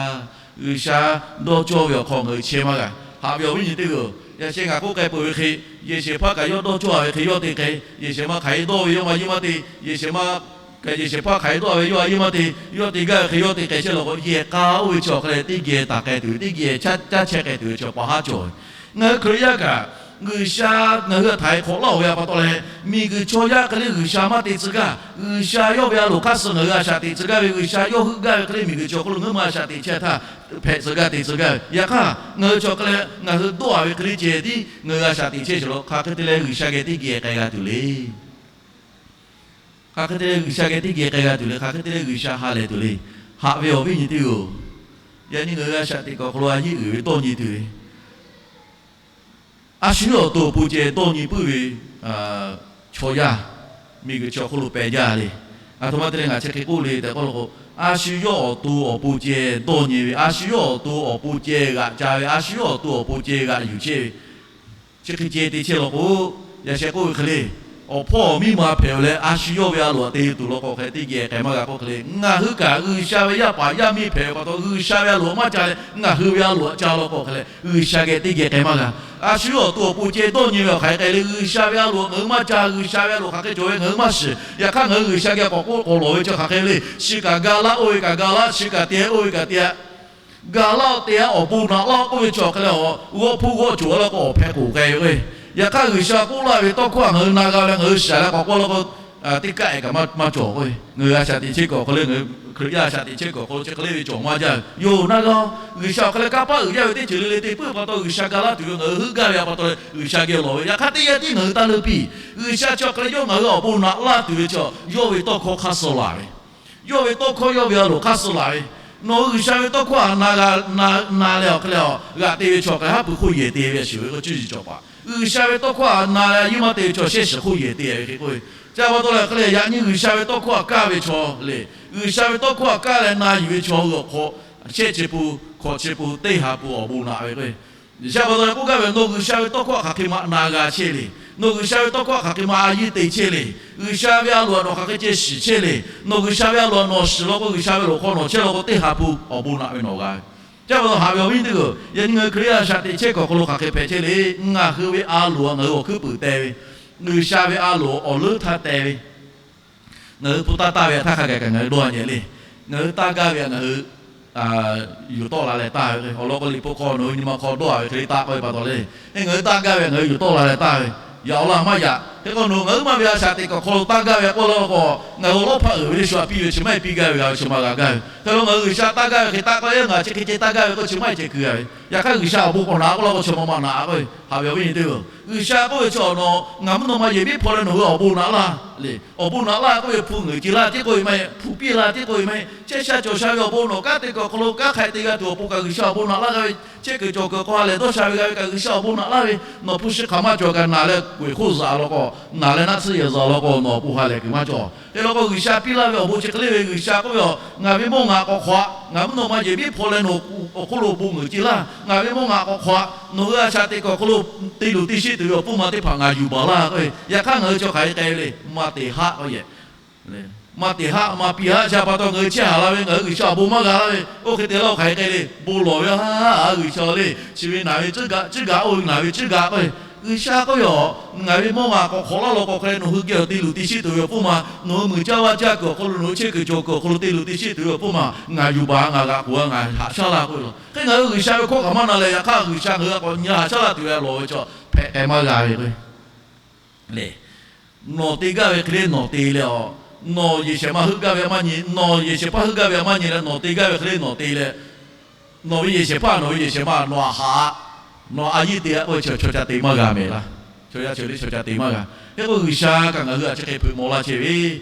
G'uiˬsha dawˇ cawˇ ve awˬ hk'aw ngaˬ hui chehˇ maˇ g'a. Haꞈ ve awˬ viˉ nyi teˇ hpaˍ-oˬ, yaꞈ sheh ngaˬ k'oˆ k'ai peuˬ ve hk'e, yehˬ shehˍ hpaˇ kaꞈ yawˇ dawˇ cawˇ ve hk'e yawˇ te k'ai, yehˬ shehˍ ma hk'aˬ hk'e dawˇ ve yawˇ maˇ yeˇ maˇ te, yehˬ shehˍ ma kaꞈ yehˬ shehˍ hpaˇ hk'aˬ hk'e dawˇ ve yawˇ a yeˇ maˇ te, yawˇ te gaˇ ve hk'e yawˇ te k'ai chehˇ law k'o, yehˬ k'a oˇ ve chi awˬ hk'a leh teˇ geh taˍ k'ai tuˬ ve, teˇ geh caˇ chehˇ k'ai tuˬ ve chi awˬ pa haˉ cawˬ ve. Ngaˬ hui Hkriꞈ yaˇ kaꞈ, G'uiˬsha ngaˬ hui htaꞈ htaiˍ hk'awꞈ laˇ-oˬ ve a pa taw leh, miˬguiˬ chaw yaˇ hk'e le G'uiˬsha maˇ te tcuh gaˇ. G'uiˬsha yawˇ ve a loˍ hk'aˇ suh ngaˬ hui a shaꞈ teꞈ tcuh gaˇ ve, G'uiˬsha yawˇ heuˆ gaˇ ve hk'e le miˬguiˬ chi awˬ hk'oˆ lo ngaˬ hui maˇ a shaꞈ teꞈ chehˇ htaˇ, hpehꞈ tcuh gaˇ te tcuh gaˇ ve. Yaꞈ hk'aˇ ngaˬ hui chi awˬ hk'a leh ngaˬ hui dawˇ-a ve hk'e le ceh tiˉ ngaˬ hui a shaꞈ teꞈ chehˇ sheˍ law, hk'aˬ hk'e te leh G'uiˬsha geh teˇ geh k'ai g'a tuˬ le. Hk'aˬ hk'e te leh G'uiˬsha geh teˇ geh k'ai g'a tuˬ le, hk'aˬ hk'e te leh G'uiˬsha ha lehˬ tuˬ le. Haꞈ ve awˬ viˉ nyi teˇ hpaˍ-oˬ, yaꞈ nyi ngaˬ hui a shaꞈ teꞈ kuiˬ awˬ hk'aw lo a yeˇ uiˍ ve dawˇ nyi tuˬ ve, a shu yawˇ awˬ to awˬ pon ceh dawˇ nyi puiˉ ve chaw yaˇ, miˬguiˬ chi awˬ hk'oˆ lo peh jaˇ le. Aˬ htoꞈ ma te leh ngaˬ chi hk'e k'oˆ le tehꞈ k'oˆ law k'o, a shu yawˇ awˬ to awˬ pon ceh dawˇ nyi ve, a shu yawˇ awˬ to awˬ pon ceh g'aꞈ ca ve, a shu yawˇ awˬ to awˬ pon ceh g'aꞈ yuˬ chehˇ ve, chi hk'e ceh te chehˇ law k'o, yaꞈ sheh k'oˆ ve hk'e le, awˬ hpawˇ awˬ miˇ ma hpehꞈ-oˬ leh a shu yawˇ ve a loˍ htaꞈ te tuˬ law k'o hk'e teˇ geh k'ai maˇ g'a k'oˆ hk'e le, ngaˬ hui kaꞈ G'uiˬsha ve yaˇ paˍ yaˇ miˇ hpehꞈ ve pa taw G'uiˬsha ve a loˍ htaꞈ maˇ ca leh ngaˬ hui ve a loˍ htaꞈ ca law k'o hk'e le, G'uiˬsha geh teˇ geh k'ai maˇ g'a. A shu yawˇ awˬ to awˬ pon ceh dawˇ nyi ve awˬ hk'aˬ hk'e k'ai le, G'uiˬsha ve a loˍ htaꞈ ngaˬ hui maˇ ca, G'uiˬsha ve a loˍ hk'aˬ hk'e cawˬ ve ngaˬ hui maˇ shiˍ. Yaꞈ hk'aˇ ngaˬ hui G'uiˬsha geh k'awꞈ k'oˆ k'awꞈ lawˬ ve chi hk'aˬ hk'e le, chi kaꞈ ga laˇ oˇ ve kaꞈ ga laˇ, chi kaꞈ te oˇ ve kaꞈ te-a. Ga laˇ te-a, awˬ bon naꞈ laˇ k'oˆ ve chi awˬ hk'e leh, g'awˇ hpuˇ g'awˇ cawˬ laˇ k'o awˬ hpehꞈ k'oˍ k'ai ve k'o, yaꞈ hk'aˇ G'uiˬsha k'oˆ laˇ ve tawˇ hkawˇ htaꞈ ngaˬ hui na g'a leh ngaˬ hui shiˍ leh k'awꞈ k'oˆ laˇ k'o, teˇ kaˆ-e kaꞈ maˇ cawˬ k'o, ngaˬ hui a shaꞈ teꞈ chehˇ kuiˬ awˬ hk'aw leh ngaˬ hui Hkriꞈ yaˇ a shaꞈ teꞈ chehˇ kuiˬ awˬ hk'aw lo chi hk'e le ve cawˬ maˇ jaˇ ve yoˬ. Na g'a, G'uiˬsha awˬ hk'aw leh kanˇ paˆ uiˍ jaˇ ve teˇ ceuˬ le le te puiˉ pa taw G'uiˬsha ga laˇ tuˬ ve ngaˬ hui heuˆ gaˇ ve a pa taw leh G'uiˬsha geh lawˬ ve. Yaꞈ hk'aˇ teˇ yanˇ tiˉ ngaˬ hui taˇ leuˆ piˇ. G'uiˬsha chi awˬ hk'aw leh yawˇ ngaˬ hui awˬ bon naꞈ laˇ tuˬ ve chi, yawˇ ve tawˇ hkawˇ hk'aˇ suh laˬ ve, yawˇ ve tawˇ hkawˇ yawˇ ve a loˍ hk'aˇ suh laˬ ve, nawˬ hui G'uiˬsha ve tawˇ hkawˇ htaꞈ na leh awˬ hk'e leh, g'aꞈ te ve chaw hk'e haˉ pui hk'oˆ yehˬ te ve shiˍ ve k'o cuˇ yiˍ cawˬ paˍ. G'uiˬsha ve tawˇ hkawˇ htaꞈ na leh a yeˇ maˇ te ve chaw shehˇ shiˍ hk'oˆ yehˬ te ve hk'e k'oˆ ve. Chi a pa taw leh hk'e le, yaꞈ nyi G'uiˬsha ve tawˇ hkawˇ htaꞈ kaˇ ve chaw le, G'uiˬsha ve tawˇ hkawˇ htaꞈ kaˇ leh na yuˬ ve chaw hui awˬ hk'aw, shehˆ chi pun, hkawꞈ chi pun, teˇ ha pun awˬ bon naꞈ ve k'o, G'uiˬsha pa taw leh k'oˆ gaˇ ve, nawˬ G'uiˬsha ve tawˇ hkawˇ htaꞈ hk'aˬ hk'e ma na g'a chehˇ le. Nawˬ G'uiˬsha ve tawˇ hkawˇ htaꞈ hk'aˬ hk'e ma a yeˇ te chehˇ le. G'uiˬsha ve a loˍ htaꞈ nawˬ hk'aˬ hk'e ceh shiˍ chehˇ le. Nawˬ G'uiˬsha ve a loˍ htaꞈ nawˬ shiˍ law k'o, G'uiˬsha ve loˍ hk'aw nawˬ chehˇ law k'o, teˇ ha pun awˬ bon naꞈ ve nawˬ g'a ve. Chi pa taw haꞈ ve awˬ viˉ teˇ hpaˍ-oˬ, yaꞈ nyi ngaˬ hui Hkriꞈ yaˇ a shaꞈ teꞈ chehˇ kuiˬ awˬ hk'aw lo hk'aˬ hk'e hpehꞈ chehˇ le. Ngaˬ hui ve a loˍ htaꞈ ngaˬ hui awˬ hkuiˉ puiˍ teh ve, G'uiˬsha ve a loˍ awˬ leuˉ htaˇ teh ve, ngaˬ hui hpu taˇ taˇ ve htaˇ hk'a gaˬ kaꞈ ngaˬ hui dawˇ nyi le. Ngaˬ hui taˇ gaˇ ve htaꞈ ngaˬ hui yuˬ tawˆ la leh taˇ ve, awˬ lawn k'o Liꞈ hpu hk'aw nawˬ hui nyi ma hk'aw dawˇ-a ve hk'e le taˇ k'oˆ ve pa taw le. Ngaˬ hui taˇ gaˇ ve htaꞈ ngaˬ hui yuˬ tawˆ la leh taˇ ve, yaꞈ awˬ laˇ maˇ yaꞈ. Hk'e k'o nawˬ ngaˬ hui maˇ ve a shaꞈ teꞈ kuiˬ awˬ hk'aw lo taˇ gaˇ ve k'oˆ laˇ k'o, ngaˬ hui awˬ lawˉ hpaˆ uiˍ ve le shu htaꞈ piˇ ve chi maˇ heˆ piˇ gaˇ ve g'a ve chi ma g'a gaˇ ve. Hk'e k'o ngaˬ hui G'uiˬsha taˇ gaˇ ve hk'e taˇ k'oˆ-e, ngaˬ chi hk'e ceh taˇ gaˇ ve k'o chi maˇ heˆ ceh keu g'a ve. Yaꞈ hk'aˇ G'uiˬsha awˬ bon k'awꞈ naꞈ k'oˆ laˇ k'o chi ma ma naꞈ k'oˆ ve. Haꞈ ve awˬ viˉ nyi teˇ hpaˍ-oˬ, G'uiˬsha k'oˆ ve chi awˬ nawˬ ngaˬ mvuhˇ naw ma yehˬ miˉ hpaw leh nawˬ hui awˬ bon naꞈ laˇ le. Awˬ bon naꞈ laˇ k'oˆ ve hpu ngeuˍ ce laˇ tiˉ k'oˆ ve maˇ heˆ, hpu piˇ laˇ tiˉ k'oˆ ve maˇ heˆ. Chehˇ sha cawˬ sha ve awˬ bon nawˬ kanˉ te kuiˬ awˬ hk'aw lo kanˉ hk'ai te g'a tuˬ awˬ pon kaꞈ G'uiˬsha awˬ bon naꞈ laˇ g'a ve, chehˇ kuiˬ cawˬ kuiˬ hk'aw ha lehˬ dawˇ sha ve g'a ve kaꞈ G'uiˬsha awˬ bon naꞈ laˇ ve, nawˬ hpu shi hk'aˬ maˇ cawˬ kaꞈ naˬ leh k'oꞈ-e hk'oˆ zuhꞈ law k'o, naˬ leh naˆ tsuhˇ yehˬ zaˬ law k'o, nawˬ awˬ pon ha lehˬ kuiˬ maˇ cawˬ. Hk'e law k'o, G'uiˬsha piˇ laˇ ve awˬ bon chi hk'e le ve, G'uiˬsha k'oˆ ve, Ngaˬ ve mawˇ ngaˬ k'awꞈ hk'awꞈ-a. Ngaˬ mvuhˇ naw ma yehˬ miˉ hpaw leh nawˬ awˬ hk'oˆ lo bon ngeuˍ ce laˇ. Ngaˬ ve mawˇ ngaˬ k'awꞈ hk'awꞈ-a. Nawˬ hui a shaꞈ teꞈ kuiˬ awˬ hk'aw lo te luˬ te sheˆ tuˬ ve awˬ pfuhˇ ma teˇ hpaˍ ngaˬ yuˬ baˬ laˇ k'o, yaꞈ hk'aˇ ngaˬ hui chaw hk'aˬ hk'e k'ai ve le. Maˇ te haˆ k'oˆ yehˬ. Maˇ te haˆ maˇ piˇ haˆ chi pa taw ngaˬ hui chehˇ haˍ la ve, ngaˬ hui G'uiˬsha awˬ bon maˇ g'a laˇ ve, oˇ hk'e te laˇ-o hk'aˬ hk'e k'ai le. Bon lawˬ ve a, G'uiˬsha le, chi ve naˬ ve ciˉ gaꞈ, ciˉ gaꞈ, oˇ ve naˬ ve ciˉ gaꞈ k'o, G'uiˬsha k'oˆ ve, Ngaˬ ve mawˇ ngaˬ k'awꞈ hk'awꞈ laˇ law k'o, hk'e le nawˬ hui geh awˬ te luˬ te sheˆ tuˬ ve awˬ pfuhˇ ma, nawˬ hui muiˬ caˇ vaˇ caˇ kuiˬ awˬ hk'aw lo, nawˬ hui chehˇ kuiˬ cawˬ kuiˬ awˬ hk'aw lo te luˬ te sheˆ tuˬ ve awˬ pfuhˇ ma ngaˬ yuˬ baˬ, ngaˬ g'aꞈ k'oˬ-a, ngaˬ haꞈ shaˉ laˇ k'oˆ ve law. Hk'e ngaˬ hui G'uiˬsha ve hkawˇ kaꞈ maˇ na leh, yaꞈ hk'aˇ G'uiˬsha ngaˬ hui a k'awꞈ nyi haꞈ shaˉ laˇ tuˬ ve a lawˬ ve chaw hpehꞈ k'ai maˇ g'a ve k'o le. Nawˬ te gaˇ ve hk'e le nawˬ te leh a, nawˬ yehˬ shehˍ ma heuˆ gaˇ ve a maˇ nyi, nawˬ yehˬ shehˍ hpaˇ heuˆ gaˇ ve a maˇ nyi leh nawˬ te gaˇ ve hk'e le nawˬ te leh, nawˬ ve yehˬ shehˍ hpaˇ nawˬ ve yehˬ shehˍ ma nawˬ a haꞈ, nawˬ a yiˇ te-a k'oˆ ve chaw, chaw ca te maˇ g'a mehˍ laˇ. Chaw yaˇ chaw le chaw ca te maˇ g'a. Hk'e k'o G'uiˬsha kaꞈ ngaˬ hui a chi hk'e hpeuꞈ maw laˇ chehˇ ve,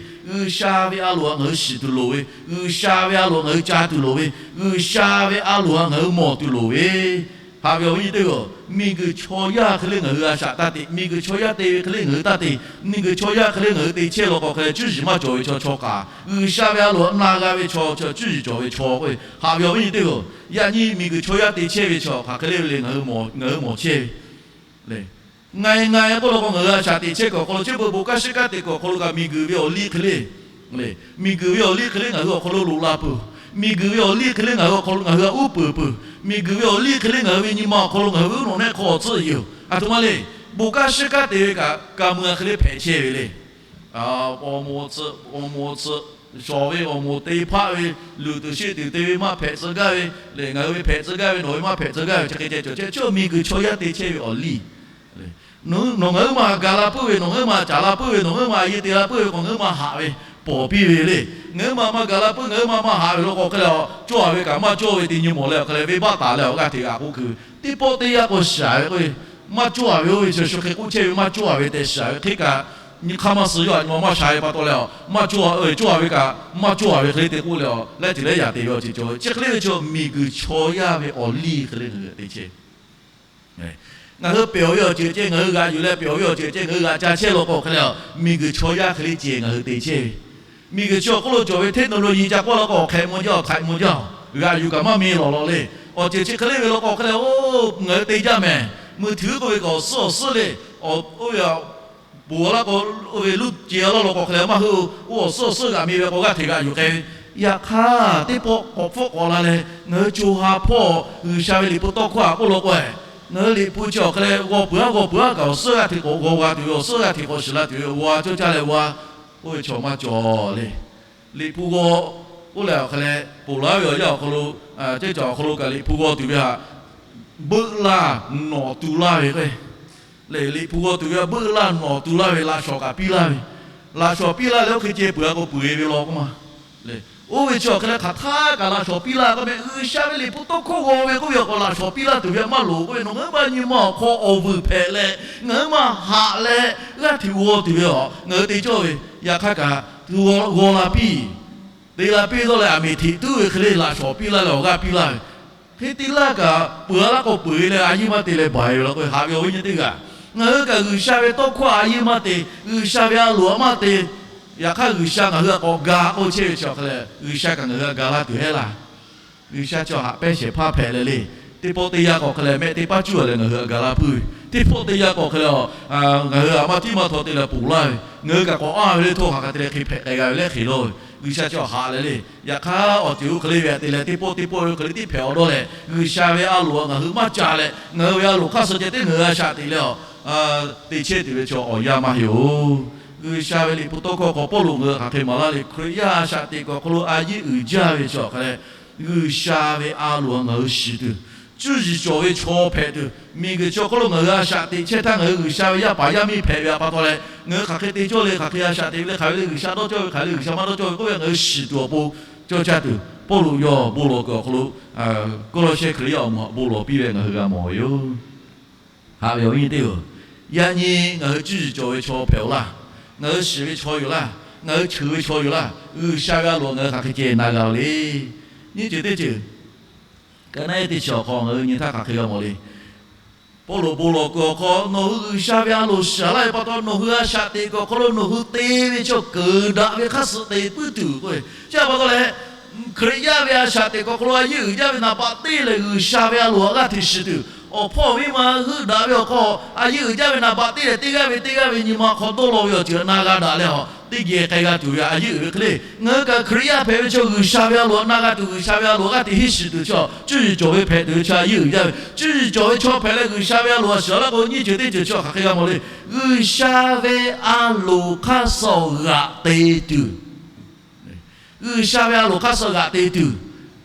G'uiˬsha ve a loˍ htaꞈ ngaˬ hui shiˍ tuˬ loˍ ve, G'uiˬsha ve a loˍ htaꞈ ngaˬ hui ca tuˬ loˍ ve, G'uiˬsha ve a loˍ htaꞈ ngaˬ hui mawˬ tuˬ loˍ ve, haꞈ ve awˬ viˉ nyi teˇ hpaˍ-oˬ, miˬguiˬ chaw yaˇ hk'e le ngaˬ hui a shaꞈ taˇ te, miˬguiˬ chaw yaˇ te ve hk'e le ngaˬ hui taˇ te, miˬguiˬ chaw yaˇ hk'e le ngaˬ hui te chehˇ law k'o hk'e le cuˇ yiˍ maˇ cawˬ ve chaw, chaw kaꞈ G'uiˬsha ve a loˍ htaꞈ na g'a ve chaw, cuˇ yiˍ cawˬ ve chaw k'oˆ ve, haꞈ ve awˬ viˉ nyi teˇ hpaˍ-oˬ, yaꞈ nyi miˬguiˬ chaw yaˇ te chehˇ ve chaw hk'aˬ hk'e le ve le ngaˬ hui mawˬ chehˇ ve le. Ngaˬ e ngaˬ e k'oˆ law k'o, ngaˬ hui a shaꞈ teꞈ chehˇ kuiˬ awˬ hk'aw lo, chehˇ beuꞈ bon kanˉ shiˉ kanˉ te kuiˬ awˬ hk'aw lo kaꞈ miˬguiˬ ve awˬ liˇ hk'e le, miˬguiˬ ve awˬ liˇ hk'e le ngaˬ hui awˬ hk'aw lo loꞈ la peuˬ. Miˬguiˬ ve awˬ liˇ hk'e le ngaˬ hui awˬ hk'aw lo ngaˬ hui htaꞈ uˉ peunˍ peuˬ. Miˬguiˬ ve awˬ liˇ hk'e le ngaˬ hui ve nyi ma awˬ hk'aw lo ngaˬ hui ve uˉ nawˬ nehˆ hk'aw awˬ tcuhˆ yoˬ. Aˬ htoꞈ ma le, bon kanˉ shiˉ kanˉ te ve kaꞈ ka mui a hk'e le hpehꞈ chehˇ ve le. Awˬ moˍ awˬ tcuhˆ, awˬ moˍ awˬ tcuhˆ, shawˍ ve awˬ moˍ te hpaˆ ve, luˬ tuˬ sheˆ tuˬ te ve maˇ hpehꞈ tcuh gaˇ ve le, ngaˬ hui ve hpehꞈ tcuh gaˇ ve, nawˬ ve maˇ hpehꞈ tcuh gaˇ ve, chi hk'e ceh cawˬ chehˇ, chaw miˬguiˬ chaw yaˇ te chehˇ ve awˬ liˇ. Nawˬ ngaˬ huiˉ ma ga la puiˉ ve, nawˬ ngaˬ huiˉ ma caˍ la puiˉ ve, nawˬ ngaˬ huiˉ ma a yeˇ te la puiˉ ve k'o, ngaˬ huiˉ ma haꞈ ve pawˍ piˇ ve le. Ngaˬ huiˉ ma maˇ ga la puiˉ, ngaˬ huiˉ ma maˇ haꞈ ve law k'o hk'e le, cawˇ a ve kaꞈ maˇ cawˇ ve te nyi mawˬ leh awˬ hk'e le, venˇbaˆ taˍ leh awˬ g'aˇ hteꞈ g'aꞈ k'oˆ kuiˬ ve, teˇ pawˆ teˇ yanˇ k'o shiˍ ve k'o, maˇ cawˇ a ve oˇ ve chi shu hk'e k'oˆ chehˇ ve maˇ cawˇ a ve tehꞈ shiˍ ve hk'e kaꞈ, nyi hk'aˇ maˇ suh yawˇ a nyi ma maˇ sha ve pa taw leh, maˇ cawˇ a, cawˇ a ve kaꞈ maˇ cawˇ a ve hk'e le te k'oˆ leh, laiˉ ceuˬ laiˉ yaꞈ te ve awˬ ceuˬ cawˬ ve, chi hk'e le ve chaw miˬguiˬ chaw yaˇ ve awˬ liˇ hk'e le ngaˬ hui te chehˇ. Ngaˬ hui pehˬ ve awˬ ceuˬ ceh ngaˬ hui g'aꞈ yuˬ leh, pehˬ ve awˬ ceuˬ ceh ngaˬ hui g'aꞈ ca chehˇ law k'o hk'e le, miˬguiˬ chaw yaˇ hk'e le ceh ngaˬ hui te chehˇ ve. Miˬguiˬ chi awˬ hk'oˆ lo cawˬ ve technology ca k'oˆ law k'o, awˬ hk'ehꞈ maw jaˇ, awˬ htaiꞈ maw jaˇ, g'aꞈ yuˬ kaꞈ maˇ mi lawˬ lawˬ le. Awˬ ceuˬ chi hk'e le ve law k'o hk'e le, oˇ ngaˬ hui te jaˇ mehˍ. Mui htuiˍ k'oˆ ve kaꞈ awˬ suhˉ awˬ suhˉ le. Oˇ ve ponˬ laˇ k'o, oˇ ve luˇ ce laˇ law k'o hk'e le maˇ heˆ-o. Oˇ awˬ suhˉ awˬ suhˉ g'aꞈ mi ve k'o g'aˇ hteꞈ g'aꞈ yuˬ k'ai ve. Yaꞈ hk'aˇ teˇ pawˆ k'awꞈ hpfuhˆ k'awꞈ la leh ngaˬ hui co ha hpawˇ G'uiˬsha ve Liꞈ hpu tawˇ hkawˇ htaꞈ k'oˆ law k'o, ngaˬ hui Liꞈ hpu chi awˬ hk'e le g'aw peuˬ-aˉ g'aw peuˬ-aˉ kaꞈ awˬ suhˉ g'aˇ hteꞈ k'awꞈ g'aw g'a tuˬ ve, awˬ suhˉ g'aˇ hteꞈ k'awꞈ shiˍ la tuˬ ve, g'aw cawˇ caˇ leh g'aw, oˇ ve chaw maˇ cawˬ le. Liꞈ hpu g'aw, oˇ lehˬ awˬ hk'e leh ponˬ laˇ ve awˬ yanˇ awˬ hk'aw lo, cehˇ cawˬ awˬ hk'aw lo kaꞈ Liꞈ hpu g'aw tuˬ ve htaꞈ beuˆ laˇ nawˬ tu laˇ ve k'o, le Liꞈ hpu g'aw tuˬ ve htaꞈ beuˆ laˇ nawˬ tu laˇ ve, laꞈ shawnˍ kaꞈ piˇ laˇ ve, laꞈ shawnˍ piˇ laˇ leh oˇ hk'e ceh peuˬ-a k'o peuˬ-e ve law k'oˆ ma. Oˇ ve chi awˬ hk'e leh hk'aˬ htaˇ kaꞈ laꞈ shawnˍ piˇ laˇ k'oˆ meh, G'uiˬsha ve Liꞈ hpu tawˇ hkawˇ g'aw ve k'oˆ ve awˬ hk'aw laꞈ shawnˍ piˇ laˇ tuˬ ve htaꞈ maˇ loˍ k'oˆ ve, nawˬ ngaˬ huiˉ ma nyi ma awˬ hk'aw awˬ vuiˬ hpehꞈ leh, ngaˬ huiˉ ma haꞈ leh g'aˇ hteꞈ g'aw tuˬ ve a ngaˬ hui te cawˇ ve, yaꞈ hk'aˇ kaꞈ g'aw la piˇ te la piˇ dawˇ leh aˬ miˍ hteꞈ tuˉ ve hk'e le laꞈ shawnˍ piˇ laˇ leh awˬ g'aˇ piˇ laˇ ve, hk'e te laˇ kaꞈ peuˬ-a laˇ k'o peuˬ-e leh a yeˇ maˇ te leh baˬ-e ve law k'o, haꞈ ve awˬ viˉ nyi teˇ g'aˇ, ngaˬ hui kaꞈ G'uiˬsha ve tawˇ hkawˇ a yeˇ maˇ te, G'uiˬsha ve a loˍ a maˇ te. Yaꞈ hk'aˇ G'uiˬsha ngaˬ hui htaꞈ k'awꞈ ga k'oˆ chehˇ ve chi awˬ hk'e leh, G'uiˬsha kaꞈ ngaˬ hui htaꞈ ga laˇ tuˬ heˆ laˇ. G'uiˬsha chi haꞈ pehnˇ shehˍ hpaˇ hpehꞈ leh le, teˇ pawˆ teˇ yanˇ k'awꞈ hk'e leh mehˆ teˇ paˉ cuˇ leh ngaˬ hui htaꞈ ga laˇ puiˉ ve, teˇ pawˆ teˇ yanˇ k'awꞈ hk'e leh a, ngaˬ hui htaꞈ maˇ tiˉ maˇ htaw te leh ponˬ laˇ ve, ngaˬ hui kaꞈ k'awꞈ anˇ ve le htawˇ hk'aˬ hk'e te leh hk'e hpehꞈ k'ai g'a ve lehˬ hk'e law ve, G'uiˬsha chi haꞈ leh le. Yaꞈ hk'aˇ awˬ ceuˬ oˇ hk'e le ve htaꞈ te leh teˇ pawˆ teˇ pawˆ oˇ hk'e le tiˉ hpehꞈ-aw dawˇ leh, G'uiˬsha ve a loˍ htaꞈ ngaˬ hui maˇ ca leh ngaˬ hui ve a loˍ hk'aˇ suh ceh tiˉ ngaˬ hui a shaꞈ teꞈ leh a, te chehˇ tuˬ ve chaw awˬ yanˇ maˇ heˆ-oˬ. G'uiˬsha ve Liꞈ hpu tawˇ hkawˇ hk'aw Pawˇluꞈ ngaˬ hui hk'aˬ hk'e maˍ laˇ le, Hkriꞈ yaˇ a shaꞈ teꞈ kuiˬ awˬ hk'aw lo a yeˇ uiˍ jaˇ ve chi awˬ hk'e leh, G'uiˬsha ve a loˍ htaꞈ ngaˬ hui shiˍ tuˬ, cuˇ yiˍ cawˬ ve chaw hpehꞈ tuˬ, miˬguiˬ chi awˬ hk'aw lo ngaˬ hui a shaꞈ teꞈ chehˇ htaˇ ngaˬ hui G'uiˬsha ve yaˇ paˍ yaˇ miˇ hpehꞈ ve htaꞈ pa taw leh, ngaˬ hui hk'aˬ hk'e te cawˇ le, hk'aˬ hk'e a shaꞈ teꞈ ve le, hk'aˬ ve le G'uiˬsha dawˇ cawˇ ve, hk'aˬ ve le G'uiˬsha maˇ dawˇ cawˇ ve k'oˆ ve ngaˬ hui shiˍ tuˬ awˬ pon cawˇ caˇ tuˬ, Pawˇluꞈ yawˇ bon lawˬ kuiˬ awˬ hk'aw lo Kawˇlawˇsehˇ Hkriꞈ yaˇ awˬ moˍ htaꞈ bon lawˬ piˇ ve ngaˬ hui g'a mawˬ ve yoˬ. Haꞈ ve awˬ viˉ nyi teˇ-oˬ, yaꞈ nyi ngaˬ hui cuˇ yiˍ cawˬ ve chaw hpehꞈ-aw laˇ. Ngaˬ hui shiˍ ve chaw yoˬ laˇ. Ngaˬ hui cheuˬ ve chaw yoˬ laˇ. G'uiˬsha ve a loˍ ngaˬ hui hk'aˬ hk'e ceh na g'a-o le. Nyiˇ ceuˬ teˇ ceuˬ, ka naˉ ehˉ teˇ chi awˬ hk'aw ngaˬ hui nyi htaˇ hk'aˬ hk'e g'a mawˬ le. Pawˇluꞈ bon lawˬ kuiˬ awˬ hk'aw nawˬ hui G'uiˬsha ve a loˍ shiˍ laˇ ve pa taw, nawˬ hui a shaꞈ teꞈ kuiˬ awˬ hk'aw lo nawˬ hui te ve chaw keunˍ daꞈ ve hk'aˇ suh te puiˉ tuˬ k'o, chi a pa taw leh, Hkriꞈ yaˇ ve a shaꞈ teꞈ kuiˬ awˬ hk'aw lo a yeˇ uiˍ jaˇ ve naˍ baꞈ teˇ lehˬ, G'uiˬsha ve a loˍ a g'aˇ hteꞈ shiˍ tuˬ, awˬ hpawˇ viˉ ma heuˆ daꞈ ve awˬ hk'aw a yeˇ uiˍ jaˇ ve naˍ baꞈ teˇ lehˬ, teˇ g'aˇ ve teˇ g'aˇ ve nyi ma hk'aw dawˇ law ve awˬ ceuˬ na g'a daꞈ leh, a teˇ geh k'ai g'a tuˬ ve a yeˇ uiˍ ve hk'e le. Ngaˬ hui kaꞈ Hkriꞈ yaˇ hpehꞈ ve chaw G'uiˬsha ve a loˍ na g'a tuˬ, G'uiˬsha ve a loˍ g'aˇ hteꞈ henˇ shiˍ tuˬ chaw, cuˇ yiˍ cawˬ ve hpehꞈ tuˬ ve chaw a yeˇ uiˍ jaˇ ve, cuˇ yiˍ cawˬ ve chaw hpehꞈ leh G'uiˬsha ve a loˍ a shiˍ laˇ k'o, nyiˇ ceuˬ teˇ ceuˬ chaw hk'aˬ hk'e g'a mawˬ le. G'uiˬsha ve a loˍ hk'aˇ suh g'aꞈ te tuˬ, G'uiˬsha ve a loˍ hk'aˇ suh g'aꞈ te tuˬ,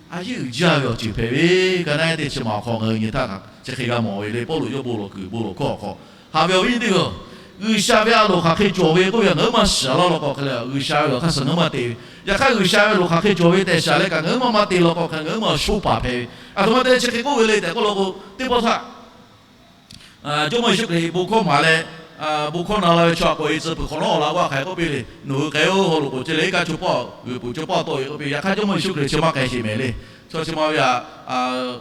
a yeˇ uiˍ jaˇ ve awˬ ceuˬ hpehꞈ ve, ka naˉ te chi ma awˬ hk'aw ngaˬ hui nyi htaˇ kaꞈ chi hk'e g'a mawˬ ve le. Pawˇluꞈ yawˇ bon lawˬ kuiˬ bon lawˬ hkawˇ awˬ hk'aw, haꞈ ve awˬ viˉ teˇ g'aˇ, G'uiˬsha ve a loˍ hk'aˬ hk'e cawˬ ve k'oˆ ve ngaˬ hui maˇ shiˍ laˇ law k'o hk'e le, G'uiˬsha ve a loˍ hk'aˇ suh ngaˬ hui maˇ te ve. Yaꞈ hk'aˇ G'uiˬsha ve a loˍ hk'aˬ hk'e cawˬ ve tehꞈ shiˍ leh kaꞈ ngaˬ hui maˇ maˇ te law k'o hk'e, ngaˬ hui maˇ sho paˍ hpehꞈ ve. A htoꞈ ma te chi hk'e k'oˆ ve le tehꞈ k'oˆ law k'o, teˇ pawˆ htaˇ Jawˇmawˇ Yeˍsuˆ Hkriꞈ bon hkawˇ maˍ leh, bon hkawˇ na la ve chaw a k'oꞈ e tcuh peuˬ hk'awꞈ nawˉ awˬ laꞈ g'awˇ hk'aˬ hk'e k'oˆ piˇ le, nawˬ hui k'ai-o, haw loꞈ k'oˍ ceh leh iˉ kaˆ chaw pawˆ g'uiˬ peuˬ chaw pawˆ tawˆ e k'oˆ piˇ. Yaꞈ hk'aˇ Jawˇmawˇ Yeˍsuˆ Hkriꞈ chi maˇ k'ai sheˍ mehˍ le. Chaw chi ma ve aꞈ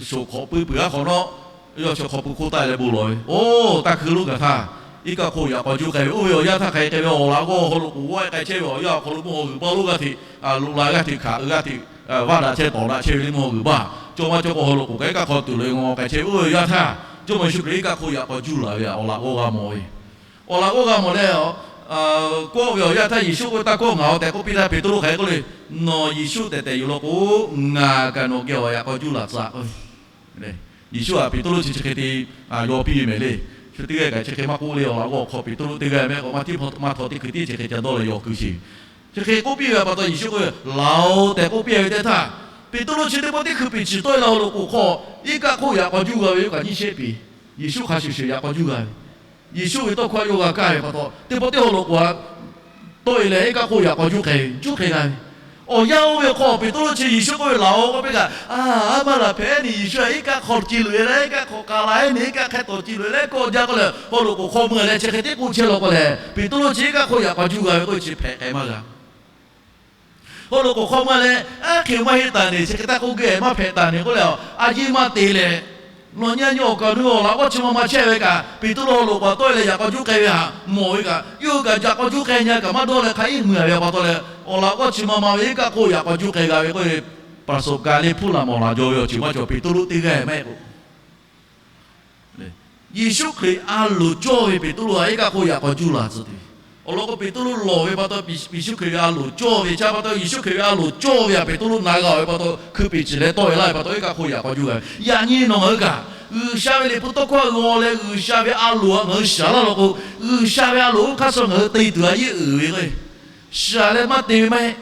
shoˍ hk'awꞈ pui peuˬ aˉ hk'awꞈ nawˉ, yawˇ chaw hk'aw pui hk'oˆ taˆ e leh bon lawˬ ve, oˇ taˇ hkui lonˉ gaˬ htaˇ, iˉ kaˆ hk'oˆ yaꞈ k'aw juˇ k'ai ve, oˇ ve awˬ yanˇ htaˇ hk'aˬ hk'e k'ai ve awˬ laꞈ g'awˇ haw loꞈ k'oˍ g'awˇ e k'ai chehˇ ve awˬ yanˇ awˬ hk'aw lo mvuhˇ haw g'uiˬ baˇ lonˉ g'aˇ hteꞈ, loꞈ la g'aˇ hteꞈ hkanˍ g'aˇ hteꞈ, vaˇ daꞈ chehˇ tawˍ daꞈ chehˇ ve le mvuhˇ haw g'uiˬ baˇ, chaw maˇ chaw k'o haw loꞈ k'oˍ kaꞈ iˉ kaˆ hk'aw tuˬ loꞈ e ngaw k'ai chehˇ ve, oˇ ve awˬ yanˇ htaˇ Jawˇmawˇ Yeˍsuˆ Hkriꞈ iˉ kaˆ hk'oˆ yaꞈ k'aw juˇ laˬ ve awˬ laꞈ g'awˇ g'a mawˬ ve. Awˬ laꞈ g'awˇ g'a mawˬ leh, kawˆ ve awˬ yanˇ htaˇ Yeˍsuˆ k'oˆ ve, Taˇ kawˆ, ngaˬ awˬ tehꞈ k'oˆ piˇ htaˇ, Peˍtruˆ hk'aˬ hk'e k'oˆ le, Nawˬ Yeˍsuˆ tehꞈ tehꞈ yuˬ law k'o, ngaˬ kaꞈ nawˬ geh awˬ yaꞈ k'aw juˇ laˬ tcuh k'oˆ ve. Yeˍsuˆ htaꞈ Peˍtruˆ chi chi hk'e te yaw piˇ ve mehˍ le. Chi teˇ g'aˇ kaꞈ chi hk'e maˇ k'oˆ le, awˬ laꞈ g'awˇ awˬ hk'aw Peˍtruˆ teˇ g'aˇ mehˆ k'o, maˇ tiˉ maˇ htaw teˇ hkui tiˉ chi hk'e ca dawˇ leh yaw kuiˬ sheˍ. Chi hk'e k'oˆ piˇ ve pa taw Yeˍsuˆ k'oˆ ve, Laˬ-oꞈ tehꞈ k'oˆ piˇ ve teˇ htaˇ, Peˍtruˆ chi teˇ pawˆ teˇ hkui peˍ ciˬ tawˆ e la haw loꞈ k'oˍ hk'aw iˉ kaˆ hk'oˆ yaꞈ k'aw juˇ g'a ve yoˬ kaꞈ nyiˇ shehˆ peˍ, Yeˍsuˆ hk'a shuˍ shuˍ yaꞈ k'aw juˇ g'a ve. Yeˍsuˆ ve tawˇ hkawˇ a yawˇ g'a kaˇ ve pa taw, teˇ pawˆ teˇ haw loꞈ k'oˍ a tawˆ e leh iˉ kaˆ hk'oˆ yaꞈ k'aw juˇ k'ai ve, juˇ k'ai g'a ve. Awˬ yanˇ oˇ ve hk'aw Peˍtruˆ chi Yeˍsuˆ k'oˆ ve, Laˬ-oꞈ k'oˆ piˇ kaꞈ, A, maˇ laˬ hpehꞈ, neˇ Yeˍsuˆ a iˉ kaˆ hk'aw ci loꞈ e leh iˉ kaˆ hk'aw k'a la e neˇ iˉ kaˆ hk'e tawˍ ci loꞈ e leh kawˆ jaˇ k'oˆ leh, haw loꞈ k'oˍ hk'aw mui leh chi hk'e teˇ k'oˆ chehˇ law k'o lehˬ, Peˍtruˆ chi iˉ kaˆ hk'oˆ yaꞈ k'aw juˇ g'a ve k'oˆ ve chi hpehꞈ k'ai maˇ g'a. Haw loꞈ k'oˍ hk'aw mui leh, Aˉ, hk'e maˇ heˆ taˍ neˬ, chi hk'e taˇ k'oˆ geh maˇ hpehꞈ taˍ neˬ k'oˆ leh, a yiˇ maˇ te leh, nawˬ nyi a nyi awˬ kaˍ awˬ nu awˬ laꞈ g'awˇ chi ma ma chehˇ ve kaꞈ, Peˍtruˆ haw loꞈ k'oˍ tawˆ e leh yaꞈ k'aw juˇ k'ai ve htaꞈ mawˬ ve kaꞈ, yawˇ hui kaꞈ yaꞈ k'aw juˇ k'ai nyi a kaꞈ maˇ dawˇ leh hk'a iˉ mui a ve pa taw leh, awˬ laꞈ g'awˇ chi ma ma ve iˉ kaˆ hk'oˆ yaꞈ k'aw juˇ k'ai g'a ve k'oˆ ve, ประสบการณ์ le hpuˇ laꞈ mawˬ laˬ jaw ve awˬ ceuˬ maˇ cawˬ Peˍtruˆ teˇ g'aˇ mehˆ k'o Yeˍsuˆ Hkriꞈ a loˍ cawˇ ve Peˍtruˆ a iˉ kaˆ hk'oˆ yaꞈ k'aw juˇ laˬ tcuh tuˬ. Awˬ lawn k'o Peˍtruˆ lawˬ ve pa taw, Yeˍsuˆ Hkriꞈ ve a loˍ cawˇ ve caˇ pa taw, Yeˍsuˆ Hkriꞈ ve a loˍ cawˇ ve htaꞈ Peˍtruˆ na g'a ve pa taw, hkui peˍ ciˬ leh tawˆ e laˇ ve pa taw, iˉ kaˆ hk'oˆ yaꞈ k'aw juˇ g'a ve. Yaꞈ nyi nawˬ ngaˬ hui kaꞈ G'uiˬsha ve liꞈ hpu tawˇ hkawˇ g'aw leh G'uiˬsha ve a loˍ htaꞈ ngaˬ hui shiˍ laˇ law k'o, G'uiˬsha ve a loˍ hk'aˇ suh ngaˬ hui te tuˬ a yeˇ uiˍ ve k'o, shiˍ leh maˇ te ve maˇ heˆ.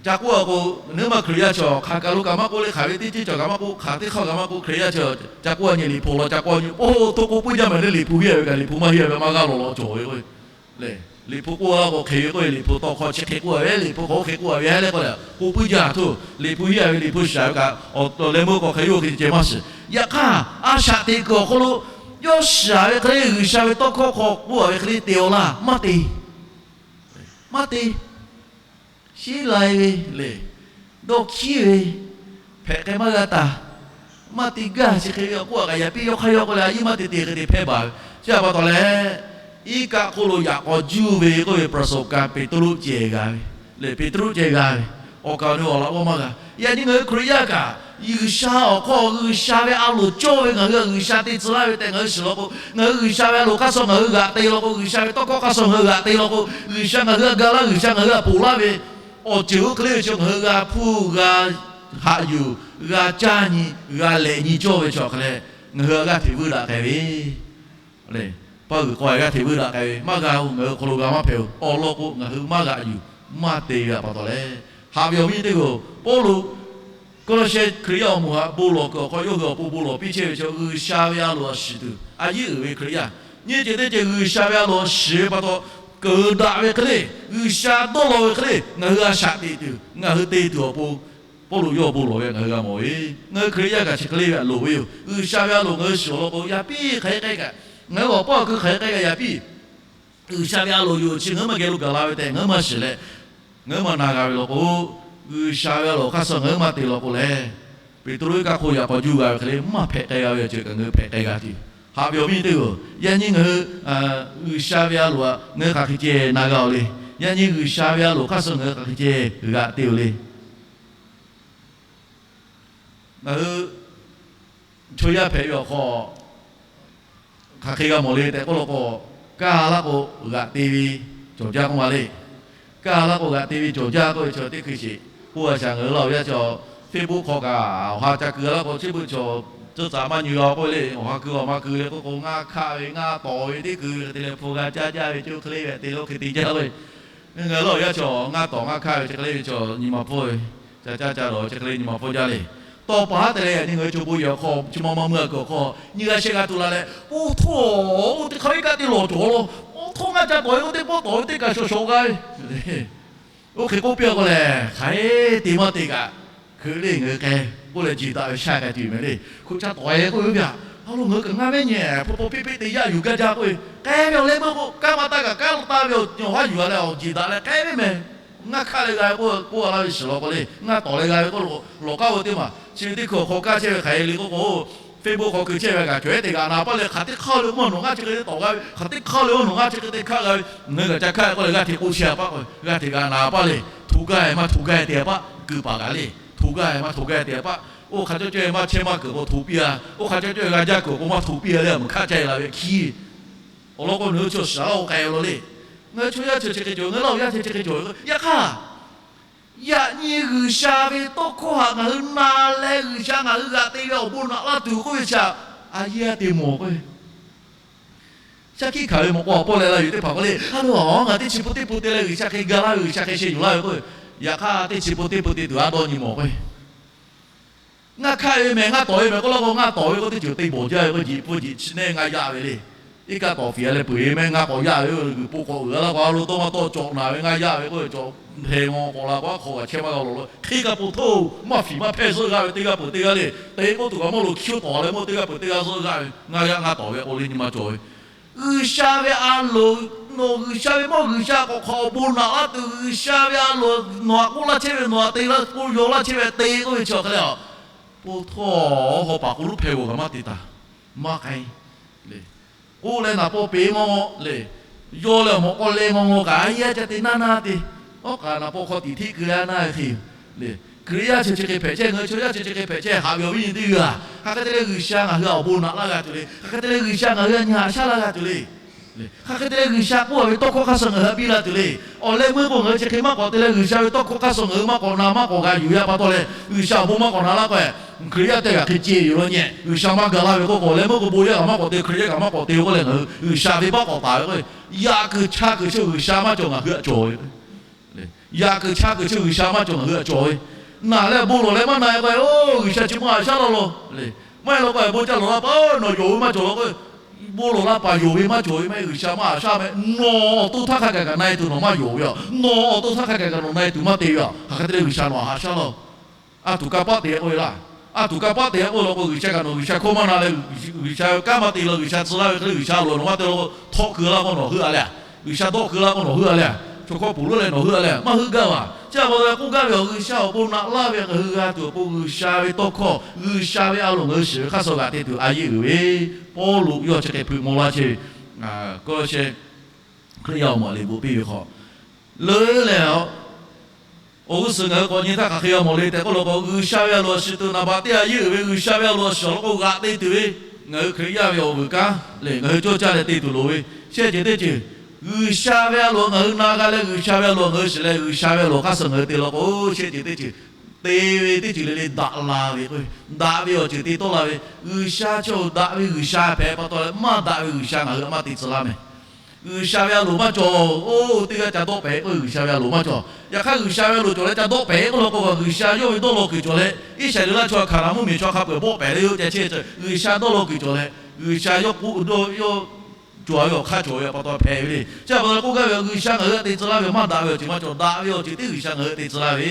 Ca k'oˆ a k'o, nawˬ hui ma Hkriꞈ yaˇ chi hk'aˬ kaˬ lo kaꞈ maˇ k'oˆ le, hk'aˬ ve teˇ ceuˬ cawˬ kaꞈ maˇ k'oˆ, hk'aˬ teˇ hk'aˇ kaꞈ maˇ k'oˆ, Hkriꞈ yaˇ chi ca k'oˆ a nyi liꞈ hpu law ca k'oˆ a nyi, oˇ to k'o puiˉ jaˇ mehˍ le, liꞈ hpu maˇ heˆ ve kaꞈ liꞈ hpu maˇ heˆ ve maˇ g'a lawˬ lawˬ cawˬ ve k'o, liꞈ hpu k'oˆ a k'o hk'e ve k'oˆ ve, liꞈ hpu tawˇ hkawˇ chi hk'e k'oˆ a ve, liꞈ hpu k'awꞈ hk'e k'oˆ a ve ha leh k'oˆ leh k'o puiˉ jaˇ htoˇ, liꞈ hpu heˆ a ve liꞈ hpu shiˍ ve kaꞈ awˬ leh meuˇ k'awꞈ hk'e yawˇ hk'e ceh maˇ shiˍ. Yaꞈ hk'aˇ a shaꞈ teꞈ kuiˬ awˬ hk'aw lo yawˇ shiˍ ve hk'e le, G'uiˬsha ve tawˇ hkawˇ hk'aw k'oˆ a ve hk'e le te-aw laˇ, maˇ te, maˇ te. Shiˉ lai ve le, dawˇ hkiˉ ve, hpehꞈ k'ai maˇ g'a taˍ, maˇ te gaˇ chi hk'e ve k'oˆ a kaꞈ yaꞈ piˇ yawˇ hk'aˇ yawˇ k'oˆ leh a yiˇ maˇ te te hk'e te hpehˇ baˬ ve. Chi a pa taw leh, iˉ kaˆ hk'oˆ lo yaꞈ k'aw juˇ ve k'oˆ ve ประสบการณ์ Peˍtruˆ ceh g'a ve, le Peˍtruˆ ceh g'a ve, awˬ kaˍ awˬ nu awˬ laꞈ g'awˇ maˇ g'a. Yaꞈ nyi ngaˬ hui Hkriꞈ yaˇ kaꞈ G'uiˬsha awˬ hk'aw G'uiˬsha ve a loˍ cawˇ ve ngaˬ hui a G'uiˬsha te tcuh laˇ ve tehꞈ ngaˬ hui shiˍ law k'o, ngaˬ hui G'uiˬsha ve a loˍ hk'aˇ suh ngaˬ hui g'aꞈ te law k'o, G'uiˬsha ve tawˇ hkawˇ hk'aˇ suh ngaˬ hui g'aꞈ te law k'o, G'uiˬsha ngaˬ hui htaꞈ ga laˇ, G'uiˬsha ngaˬ hui htaꞈ ponˬ laˇ ve awˬ ceuˬ oˇ hk'e le ve chi ngaˬ hui g'a hpuˇ g'a haꞈ yuˬ, g'a caˇ nyi, g'a lehꞈ nyi cawˇ ve chi awˬ hk'aˬ lehˬ, ngaˬ hui a g'aˇ hteꞈ vuiˇ daꞈ k'ai ve, paˇ g'uiˬ k'aw g'aˇ hteꞈ vuiˇ daꞈ k'ai ve maˇ g'a-oˬ, ngaˬ hui hk'aw lo g'a maˇ hpehꞈ-oˬ. Awˬ lawn k'o ngaˬ hui maˇ g'aꞈ yuˬ, maˇ te ve pa taw leh, haꞈ ve awˬ viˉ teˇ g'aˇ-oˬ, Pawˇluꞈ Kawˇlawˇsehˇ Hkriꞈ yaˇ awˬ moˍ htaꞈ bon lawˬ kuiˬ awˬ hk'aw yawˇ hui awˬ pon bon lawˬ piˇ chehˇ ve chi G'uiˬsha ve a loˍ htaꞈ shiˍ tuˬ a yeˇ uiˍ ve Hkriꞈ yaˇ nyiˇ ceuˬ teˇ ceuˬ G'uiˬsha ve a loˍ htaꞈ shiˍ ve pa taw, keunˍ daꞈ ve hk'e le, G'uiˬsha dawˇ law ve hk'e le ngaˬ hui a shaꞈ teꞈ tuˬ, ngaˬ hui te tuˬ awˬ pon Pawˇluꞈ yawˇ awˬ bon lawˬ ve ngaˬ hui g'a mawˬ ve. Ngaˬ hui Hkriꞈ yaˇ kaꞈ chi hk'e le ve htaꞈ loˍ ve yoˬ. G'uiˬsha ve a loˍ ngaˬ hui shiˍ awˬ lawn k'o yaꞈ piˇ hk'aˬ hk'e k'ai kaꞈ, ngaˬ hui awˬ paˇ awˬ kui hk'aˬ hk'e k'ai kaꞈ yaꞈ piˇ G'uiˬsha ve a loˍ yoˬ chi ngaˬ hui maˇ geh lo gaˬ la ve tehꞈ ngaˬ hui maˇ shiˍ leh, ngaˬ hui maˇ na g'a ve law k'o, G'uiˬsha ve a loˍ hk'aˇ suh ngaˬ hui maˇ te law k'o lehˬ, Peˍtruˆ iˉ kaˆ hk'oˆ yaꞈ k'aw juˇ g'a ve hk'e le, maˇ hpehꞈ k'ai g'a ve awˬ ceuˬ kaꞈ ngaˬ hui hpehꞈ k'ai g'a tuˬ. Haꞈ ve awˬ viˉ nyi teˇ-oˬ, yaꞈ nyi ngaˬ hui G'uiˬsha ve a loˍ htaꞈ ngaˬ hui hk'aˬ hk'e ceh na g'a-oˬ le. Yaꞈ nyi G'uiˬsha ve a loˍ hk'aˇ suh ngaˬ hui hk'aˬ hk'e ceh g'aꞈ te-oˬ le. Ngaˬ hui chaw yaˇ hpehꞈ ve awˬ hk'aw hk'aˬ hk'e g'a mawˬ le tehꞈ k'oˆ law k'o, kaˇ laˇ k'o g'aꞈ te ve cawˬ jaˇ k'oˆ ma le. Kaˇ laˇ k'o g'aꞈ te ve cawˬ jaˇ k'oˆ ve chaw teˇ hkui sheˍ k'oˆ a shaˍ, ngaˬ hui Laˇ huˍ yaˇ chaw Facebook hk'aw kaꞈ awˬ ha ca keu laˇ k'o, chi beuꞈ chaw tcuhˇ tcaꞈ maˇ nyi g'a k'oˆ ve le. Awˬ ha keu awˬ ma keu le k'oˆ k'o, ngaˇ hkaˆ ve ngaˇ tawˍ ve teˇ keu hk'e te leh hpu g'a caˇ jaˇ ve, co hk'e le ve te lo hk'e te jaˇ ve. Ngaˬ hui Laˇ huˍ yaˇ chaw ngaˇ tawˍ ngaˇ hkaˆ ve chi hk'e le ve chaw nyi ma pfuhˇ ve, ca caˇ ca lawˬ chi hk'e le nyi ma pfuhˇ jaˇ le. Tawˇ pa haˉ te leh yaꞈ nyi ngaˬ hui chaw bon yehˬ awˬ hk'aw chi ma ma meuˇ a kuiˬ awˬ hk'aw nyi g'a shehˆ g'a tuˬ la leh, oˇ htoˇ, oˇ teˇ hk'a ve kaˆ teˇ lawˬ cawˬ law, oˇ htoˇ ngaˇ ca tawˍ ve k'oˆ teˇ pawˆ tawˍ ve teˇ kaꞈ shawˍ shawˍ g'a ve. Oˇ hk'e k'oˆ piˇ a k'o lehˬ, hk'aˬ hk'e te maˇ te kaꞈ, hkeuꞈ le ngaˬ hui k'ai k'oˆ leh, jeˬ daꞈ ve sha k'ai tuˬ mehˍ le. Hk'oˆ ca tawˍ e k'oˆ ve, oˇ ve a, a lo ngaˬ hui kaꞈ ngaˇ mehˉ nyi hpu hpu piˇ piˇ te yaˇ yuˬ gaˇ jaˇ k'oˆ ve, k'ai ve awˬ leh meuˇ k'o, kanˉ maˇ taˇ kaꞈ kanˉ taˇ ve awˬ ha yuˬ a leh awˬ jeˬ daꞈ leh k'ai ve mehˍ. Ngaˇ hkaˆ leh g'a ve k'oˆ k'oˆ a laˇ ve shiˍ law k'o le, ngaˇ tawˍ leh g'a ve k'oˆ law, lawˬ k'aˉ ve teˇ maˬ chi ve teˇ hkui awˬ hk'aw kaˇ chehˇ ve hk'aˬ hk'e le k'oˆ k'o, Facebook hk'aw keu chehˇ ve kaꞈ cawˬ ehˉ te kaꞈ na paˇ leh hk'aˬ teˇ hk'aˇ le oˇ maˇ nawˬ ngaˇ chi hk'e te tawˍ g'a ve, hk'aˬ teˇ hk'aˇ le oˇ nawˬ ngaˇ chi hk'e te hkaˆ g'a ve, ngaˬ hui kaꞈ ca hkaˆ k'oˆ leh g'aˇ hteꞈ k'oˆ chehˇ a paˆ k'o, g'aˇ hteꞈ g'a na paˇ le. Hto gaˇ maˇ hto gaˇ te a paˆ keu paˍ kaꞈ le. Hto gaˇ maˇ hto gaˇ te a paˆ, oˇ hk'a cawˇ cawˇ maˇ chehˇ maˇ kuiˬ k'o hto piˇ a, oˇ hk'a cawˇ cawˇ g'a jaˇ kuiˬ k'o maˇ hto piˇ a le, a muiˬ hkaˆ caˇ e la ve hkiˇ. Awˬ lawn k'o, nawˬ hui chaw shiˍ laˇ k'o k'ai law le. Ngaˬ hui chaw yaˇ chi chi hk'e cawˬ, ngaˬ hui Laˇ huˍ yaˇ chi chi hk'e cawˬ ve. Yaꞈ hk'aˇ, yaꞈ nyi G'uiˬsha ve tawˇ hkawˇ htaꞈ ngaˬ hui na leh, G'uiˬsha ngaˬ hui g'aꞈ te ve awˬ bon naꞈ laˇ tuˬ k'oˆ ve chi htaꞈ a yeˇ a te mawˬ k'o, shaˉ hkiˆ hkanˍ ve mawꞈ k'aw awˬ pawˇ leh la yuˬ teˇ hpaˍ k'o le, a lo a, ngaˬ teˇ chi pun teˇ pun te leh G'uiˬsha hk'e ga laˇ ve, G'uiˬsha hk'e sheh yuˬ laˇ ve k'o, yaꞈ hk'aˇ teˇ chi pun teˇ pun te tuˬ a dawˇ nyi mawˬ k'o, ngaˇ hkaˆ ve mehˍ, ngaˇ tawˍ ve mehˍ k'oˆ laˇ k'o, ngaˇ tawˍ ve k'o teˇ ceuˬ te bawˬ jaˇ ve k'o, jiꞈ pfuhˇ jiꞈ chi neˇ ngaˇ yaˇ ve le. Iˉ kaˆ tawˍ fiˍ a leh peuˬ e mehˆ ngaˇ k'awꞈ yaˇ ve, g'uiˬ po k'awꞈ uiˍ a laˇ k'o, a lo tawˇ maˇ tawˇ cawꞈ naˍ ve ngaˇ yaˇ ve k'o, cawꞈ hpeh ngaw k'awꞈ la k'o, aˉ hk'aw g'a chehˇ maˇ g'a lawˬ lo hk'e g'a po htoˇ, maˇ fiˍ maˇ hpehˇ zuhˆ g'aˇ ve teˇ g'aˇ peuˬ teˇ g'aˇ le. Te k'oˆ tuˬ kaꞈ mawˇ lo hkiˇ tawˍ leh mawˇ teˇ g'aˇ peuˬ teˇ g'aˇ zuhˆ g'aˇ ve ngaˇ yaˇ ngaˇ tawˍ ve k'o le nyi ma cawˬ ve. G'uiˬsha ve a loˍ, nawˬ G'uiˬsha ve mawˇ G'uiˬsha k'awꞈ hk'awꞈ awˬ bon naꞈ laˇ tuˬ, G'uiˬsha ve a loˍ nawˬ htaꞈ k'oˆ laˇ chehˇ ve, nawˬ htaꞈ te laˇ k'oˆ yaw laˇ chehˇ ve te k'oˆ ve chi awˬ hk'e le a, po htawˇ haw paˍ k'o loˉ hpehˇ g'awˬ kaꞈ maˇ te taˍ, maˇ k'ai le. K'oˆ leh naˍ paw peˍ maw le, yaw leh awˬ mawꞈ k'aw leh maw maw kaꞈ a yaˇ ca te naˇ naˇ te, awˉ k'aꞈ naˍ paw hk'aw tiꞈ hteˆ keu a naˇ ve hk'e yoˬ le. Hkriꞈ yaˇ chi chi hk'e hpehꞈ chehˇ, ngaˬ hui chaw yaˇ chi chi hk'e hpehꞈ chehˇ, haꞈ ve awˬ viˉ nyi teˇ g'aˇ, hk'aˬ hk'e te leh G'uiˬsha ngaˬ hui htaꞈ awˬ bon naꞈ laˇ g'a tuˬ le. Hk'aˬ hk'e te leh G'uiˬsha ngaˬ hui htaꞈ nyi haꞈ shaˉ laˇ g'a tuˬ le. Hk'aˬ hk'e te leh G'uiˬsha k'oˆ a ve tawˇ hkawˇ hk'aˇ suh ngaˬ hui htaꞈ piˇ laˇ tuˬ le. Awˬ leh meuˇ k'o ngaˬ hui chi hk'e maˇ k'awꞈ te leh, G'uiˬsha ve tawˇ hkawˇ hk'aˇ suh ngaˬ hui maˇ k'awꞈ na maˇ k'awꞈ g'a yuˬ ve pa taw leh, G'uiˬsha awˬ bon maˇ k'awꞈ na laˇ k'o, Hkriꞈ yaˇ teˇ g'aˇ hk'e ceh yoˬ law nyehˬ, G'uiˬsha maˇ ga laˇ ve k'oˆ k'o, awˬ leh meuˇ k'o bon yaˇ kaꞈ maˇ k'awꞈ te, Hkriꞈ yaˇ kaꞈ maˇ k'awꞈ te k'oˆ leh ngaˬ hui G'uiˬsha venˇbaˆ k'awꞈ taˍ ve k'o, yaꞈ kuiˬ cha kuiˬ chi G'uiˬsha maˇ cawˬ ngaˬ hui htaꞈ cawˬ ve Yaꞈ kuiˬ cha kuiˬ chi G'uiˬsha maˇ cawˬ ngaˬ hui htaꞈ cawˬ ve. Naˬ leh bon lawˬ leh maˇ na e k'o, oˇ G'uiˬsha chi maˇ haꞈ shaˉ laˇ law. Maˇ heˆ law k'o, bon ca lawˬ la pa nawˬ yonˍ ve maˇ cawˬ law k'o, bon lawˬ la paˍ yonˍ ve maˇ cawˬ ve maˇ heˆ, G'uiˬsha maˇ haꞈ shaˉ meh. Nawˬ awˬ to htaˇ hk'a gaˬ kaꞈ na e tuˬ nawˬ maˇ yonˍ ve a, nawˬ awˬ to htaˇ hk'a gaˬ kaꞈ nawˬ na e tuˬ maˇ te ve a, hk'aˬ hk'e te leh G'uiˬsha nawˬ htaꞈ haꞈ shaˉ laˇ. A tuˬ kanˇ paˆ te k'oˆ ve laˇ. A tuˬ kanˇ paˆ te k'oˆ law k'o, G'uiˬsha kaꞈ nawˬ G'uiˬsha hkawˇ maˇ na leh, G'uiˬsha ve kanˉ maˇ te la, G'uiˬsha tcuh laˇ ve hk'e le, G'uiˬsha loˬ nawˬ maˇ te law k'o, htawˆ keu laˇ k'o nawˬ heuˆ a le. G'uiˬsha dawˆ keu laˇ k'o nawˬ heuˆ a le. Chaw hkawˇ ponˬ loˉ leh nawˬ heuˆ a le, maˇ heuˆ gaˇ vaˬ. Chi a pa taw k'oˆ gaˇ ve, G'uiˬsha awˬ bon naꞈ laˇ ve ngaˬ hui g'a tuˬ awˬ pon, G'uiˬsha ve tawˇ hkawˇ, G'uiˬsha ve a loˍ ngaˬ hui shiˍ ve hk'aˇ suh g'aꞈ te tuˬ a yeˆ uiˍ ve, Pawˇluꞈ yawˇ chi hk'e hpeuꞈ maw laˇ chehˇ ve, Kawˇlawˇsehˇ Hkriꞈ yaˇ awˬ moˍ a liꞈ bvuhꞈ piˇ ve hk'aw, leuˉ leh, awˬ g'uˇ suhˍ ngaˬ hui k'awꞈ nyi htaˇ hk'aˬ hk'e g'a mawˬ le tehꞈ k'oˆ law k'o, G'uiˬsha ve a loˍ a shiˍ tuˬ naˍ baꞈ teˇ a yeˆ uiˍ ve, G'uiˬsha ve a loˍ a shiˍ law k'o g'aꞈ te tuˬ ve, ngaˬ hui Hkriꞈ yaˇ ve awˬ vuiˬ kanˉ lehˬ, ngaˬ hui cawˇ caˇ leh te tuˬ loˍ ve, shehˆ ceuˬ teˇ ceuˬ, G'uiˬsha ve a loˍ ngaˬ hui na g'a leh, G'uiˬsha ve a loˍ ngaˬ hui shiˍ leh, G'uiˬsha ve a loˍ hk'aˇ suh ngaˬ hui te law k'o, shehˆ ceuˬ teˇ ceuˬ, te ve teˇ ceuˬ le le daꞈ la ve k'o, daꞈ ve awˬ ceuˬ te tawˆ la ve, G'uiˬsha chaw daꞈ ve G'uiˬsha hpehꞈ pa taw leh, maˇ daꞈ ve G'uiˬsha ngaˬ hui htaꞈ maˇ te tcuh laˇ meh. G'uiˬsha ve a loˍ maˇ cawˬ. Oˇ teˇ g'aˇ ca dawˆ pehˍ k'oˆ ve G'uiˬsha ve a loˍ maˇ cawˬ. Yaꞈ hk'aˇ G'uiˬsha ve a loˍ cawˬ leh ca dawˆ pehˍ k'oˆ law k'o, G'uiˬsha yawˇ ve dawˇ law kuiˬ cawˬ leh, Iˉsaˍreˍlaˆ chaw Hkaˍnanˍ mvuhˇmiˬ chaw hk'a peu-eˬ bawˆ pehˍ leh yawˇ ca chehˇ, G'uiˬsha dawˇ law kuiˬ cawˬ leh, G'uiˬsha yawˇ k'oˆ dawˇ yawˇ cawˬ ve awˬ hk'aˇ cawˬ ve pa taw hpehꞈ ve le. Chi a pa taw k'oˆ gaˇ ve, G'uiˬsha ngaˬ hui htaꞈ te tcuh laˇ ve maˇ daꞈ ve awˬ ceuˬ maˇ cawˬ, daꞈ ve awˬ ceuˬ tiˉ G'uiˬsha ngaˬ hui htaꞈ te tcuh laˇ ve.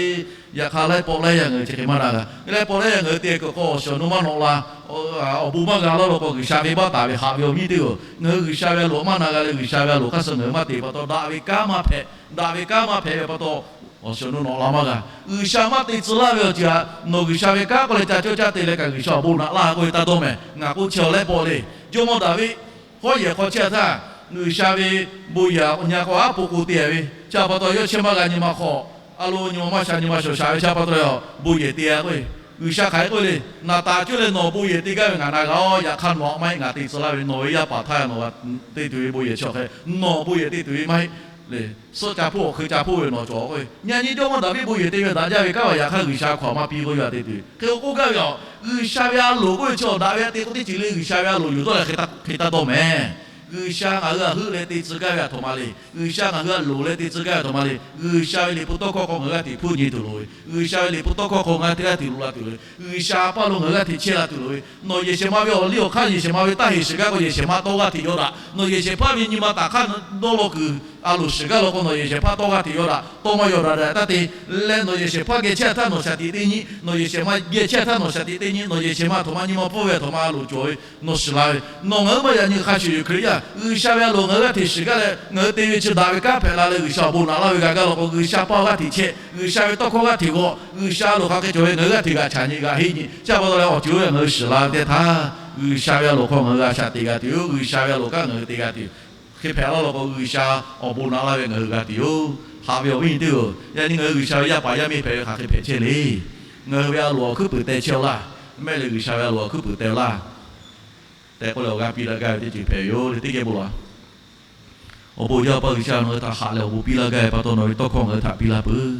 Yaꞈ hk'aˇ laiˉ pawˆ laiˉ yaˇ ngaˬ hui chi hk'e maˇ daꞈ g'a. Laiˉ pawˆ laiˉ yaˇ ngaˬ hui te kuiˬ hk'aw awˬ shiˍ awˬ nu maˇ nawꞈ la, awˬ bon maˇ g'a laˇ law k'o, G'uiˬsha venˇbaˆ taˍ ve haꞈ ve awˬ viˉ teˇ g'aˇ, ngaˬ hui G'uiˬsha ve a loˍ maˇ na g'a leh, G'uiˬsha ve a loˍ hk'aˇ suh ngaˬ hui maˇ te pa taw, daꞈ ve kanˉ maˇ hpehꞈ. Daꞈ ve kanˉ maˇ hpehꞈ ve pa taw, Awˬ shuˍ nawˇ nawꞈ la maˇ g'a. G'uiˬsha maˇ te tcuh laˇ ve awˬ ceuˬ htaꞈ nawˬ G'uiˬsha ve kanˉ k'oˆ leh ca cawˇ caˇ te leh kaꞈ G'uiˬsha awˬ bon naꞈ laˇ k'oˆ ve taˇ dawˇ mehˍ. Ngaˬ k'oˆ chehˇ-aw leh pawˆ le. Jawˇmawˇ Daˍviˆ hawˉ yehˬ hk'aw chehˇ htaˇ, G'uiˬsha ve bon yehˬ awˬ nyi k'o aˉ po k'o te ve, chi pa taw yawˇ chehˇ maˇ g'a nyi ma hk'aw, a lo nyi ma maˇ sha nyi ma shawˍ shaˍ ve chi pa taw bon yehˬ te-a k'o, G'uiˬsha hk'aˬ hk'e k'oˆ le, Naˍ taˍ cawˇ leh nawˬ bon yehˬ te gaˇ ve ngaˬ na g'a-oˬ. Yaꞈ hk'aˇ nawˬ maˇ heˆ, ngaˬ te tcuh laˇ ve nawˬ ve yaˇ paˍ htaˇ nawˬ g'a te tuˬ ve bon yehˬ chi awˬ hk'e, nawˬ bon yehˬ te tuˬ ve maˇ heˆ le. Suhˆ ca hpoˆ awˬ hk'e ca hpoˆ ve nawˬ cawˬ k'o, yaꞈ nyi Jawˇmawˇ Daˍviˆ bon yehˬ te ve daꞈ jaˇ ve kanˉ ve yaꞈ hk'aˇ G'uiˬsha hk'aw maˇ piˇ k'oˆ ve htaꞈ te tuˬ hk'e k'oˆ gaˇ ve a. G'uiˬsha ve a loˍ k'oˆ ve chi awˬ daꞈ ve htaꞈ te k'oˆ teˇ ceuˬ le. G'uiˬsha ve a loˍ yuˬ dawˇ leh hk'e taˇ dawˇ mehˍ. G'uiˬsha ngaˬ hui htaꞈ heuˆ leh te tcuh gaˇ ve a htoꞈ ma le. G'uiˬsha ngaˬ hui htaꞈ loˍ leh te tcuh gaˇ ve a htoꞈ ma le. G'uiˬsha ve liꞈ hpu tawˇ hkawˇ hk'aw ngaˬ hui g'aˇ hteꞈ hpuˇ nyi tuˬ loˍ ve, G'uiˬsha ve liꞈ hpu tawˇ hkawˇ hk'aw ngaˬ hui teˇ g'aˇ hteꞈ loꞈ la tuˬ ve, G'uiˬsha paˇ lo ngaˬ hui g'aˇ hteꞈ chehˇ la tuˬ loˍ ve, nawˬ yehˬ shehˍ ma ve awˬ liˇ awˬ hk'aˇ yehˬ shehˍ ma ve taˇ heˍ shiˍ gaˇ k'o, yehˬ shehˍ ma tawˇ g'aˇ hteꞈ yaw daꞈ. Nawˬ yehˬ shehˍ hpaˇ ve nyi ma taˍ hk'aˇ dawˇ law kuiˬ a loˍ shiˍ gaˇ law k'o, nawˬ yehˬ shehˍ hpaˇ tawˇ g'aˇ hteꞈ yaw daꞈ. Tawˇ maˇ yaw daꞈ daꞈ taˇ te leh, nawˬ yehˬ shehˍ hpaˇ geh chehˇ htaˇ nawˬ shaˍ tiꞈ teˇ nyi, nawˬ yehˬ shehˍ ma geh chehˇ htaˇ nawˬ shaˍ tiꞈ teˇ nyi, nawˬ yehˬ shehˍ ma a htoꞈ ma nyi ma pfuhˇ ve a htoꞈ ma a loˍ cawˬ ve nawˬ shiˍ la ve, nawˬ ngaˬ hui maˇ yaꞈ nyi hk'a shuˍ yoˬ. Hkriꞈ yaˇ G'uiˬsha ve a loˍ ngaˬ hui g'aˇ hteꞈ shiˍ gaˇ leh, ngaˬ hui te ve chi daꞈ ve kanˉ hpehꞈ la leh G'uiˬsha awˬ bon naꞈ laˇ ve g'a gaˇ law k'o, G'uiˬsha paˇ g'aˇ hteꞈ chehˇ, G'uiˬsha ve tawˇ hkawˇ g'aˇ hteꞈ g'aw, G'uiˬsha a loˍ hk'aˬ hk'e cawˬ ve ngaˬ hui g'aˇ hteꞈ g'aꞈ chaꞈ nyi g'aꞈ henˇ nyi. Chi pa taw leh awˬ ceuˬ oˇ ve ngaˬ hui shiˍ la ve teˇ htaˇ, G'uiˬsha ve a loˍ hk'aw ngaˬ hui g'a shaꞈ teꞈ g'a tuˬ yoˬ. G'uiˬsha ve a loˍ kanˉ ngaˬ hui te g'a tuˬ hk'e hpehꞈ la law k'o, G'uiˬsha awˬ bon naꞈ laˇ ve ngaˬ hui g'a tuˬ yoˬ. Haꞈ ve awˬ viˉ nyi teˇ hpaˍ-oˬ, yaꞈ nyi ngaˬ hui G'uiˬsha ve yaˇ paˍ yaˇ miˇ hpehꞈ ve hk'aˬ hk'e hpehꞈ chehˇ le. Ngaˬ hui ve a loˍ awˬ hkuiˉ puiˍ teh chehˇ-aw laˇ. Mehˆ leh G'uiˬsha ve a loˍ awˬ hkuiˉ puiˍ teh-aw laˇ tehꞈ k'oˆ leh awˬ g'aˇ piˇ daꞈ gaˇ ve teˇ ceuˬ hpehꞈ ve yoˬ le. Teˇ geh bon laˬ. Awˬ bon jaˇ Awˬ pa G'uiˬsha, nawˬ hui htaꞈ haꞈ leh awˬ bon piˇ laˇ gaˇ ve pa taw, nawˬ ve tawˇ hkawˇ ngaˬ hui htaꞈ piˇ laˇ peuˬ.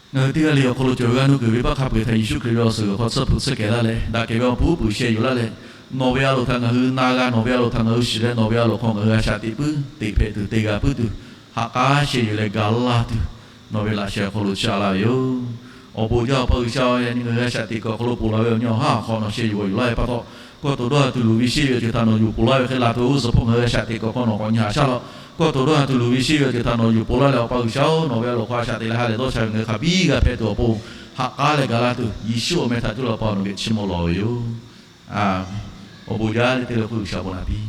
Ngaˬ hui teˇ g'aˇ le awˬ hk'aw lo cawˬ ve g'aˇ nuˇ kuiˬ venˇbaˆ hk'a peu-eˬ htaꞈ Yeˍsuˆ Hkriꞈ ve awˬ suhˍ g'uiˬ hk'aw tsuhˇ hpu tsuhˇ kehˬ laˇ leh, daꞈ kehˬ ve awˬ puiˉ puiˉ sheh yuˬ laˇ leh, nawˬ ve a loˍ htaꞈ ngaˬ hui na g'a, nawˬ ve a loˍ htaꞈ ngaˬ hui shiˍ leh, nawˬ ve a loˍ hk'aw ngaˬ hui g'a shaꞈ teꞈ puiˉ, teꞈ hpehꞈ tuˬ te g'a puiˉ tuˬ, ha k'aˉ sheh yuˬ leh ga laˇ tuˬ, nawˬ ve laꞈ sheh awˬ hk'aw lo chaꞈ laˇ ve yoˬ. Awˬ bon jaˇ Awˬ pa G'uiˬsha-oˬ, yaꞈ nyi ngaˬ hui g'a shaꞈ teꞈ kuiˬ awˬ hk'aw lo ponˬ laˬ ve awˬ nyi awˬ haˉ awˬ hk'aw nawˬ sheh yuˬ g'awˬ yuˬ laˇ ve pa taw, kawˇ to dawˇ ha tuˬ luˬ ve shehˇ ve awˬ ceuˬ htaꞈ nawˬ yuˬ ponˬ laˇ ve hk'e, laˬ tuˬ awˬ suhˍ hpawˇ ngaˬ hui g'a shaꞈ teꞈ kuiˬ awˬ hk'aw nawˬ k'awꞈ nyi haꞈ shaˉ law. Kawˇ to dawˇ ha tuˬ luˬ ve shehˇ ve awˬ ceuˬ htaꞈ nawˬ yuˬ ponˬ laˇ leh, Awˬ pa G'uiˬsha-oˬ, nawˬ ve a loˍ hk'aw a shaꞈ teꞈ leh ha lehˬ dawˇ sha ve ngaˬ hui hk'a biˇ g'a hpehꞈ tuˬ awˬ pon, ha k'aˉ leh ga laˇ tuˬ, Yeˍsuˆ awˬ meh htaꞈ cuˇ leh Awˬ pa nawˬ geh chiˇ mvuh lawˬ ve yoˬ. Awˬ bon jaˇ leh teˇ leh k'oˆ G'uiˬsha bon naꞈ piˇ.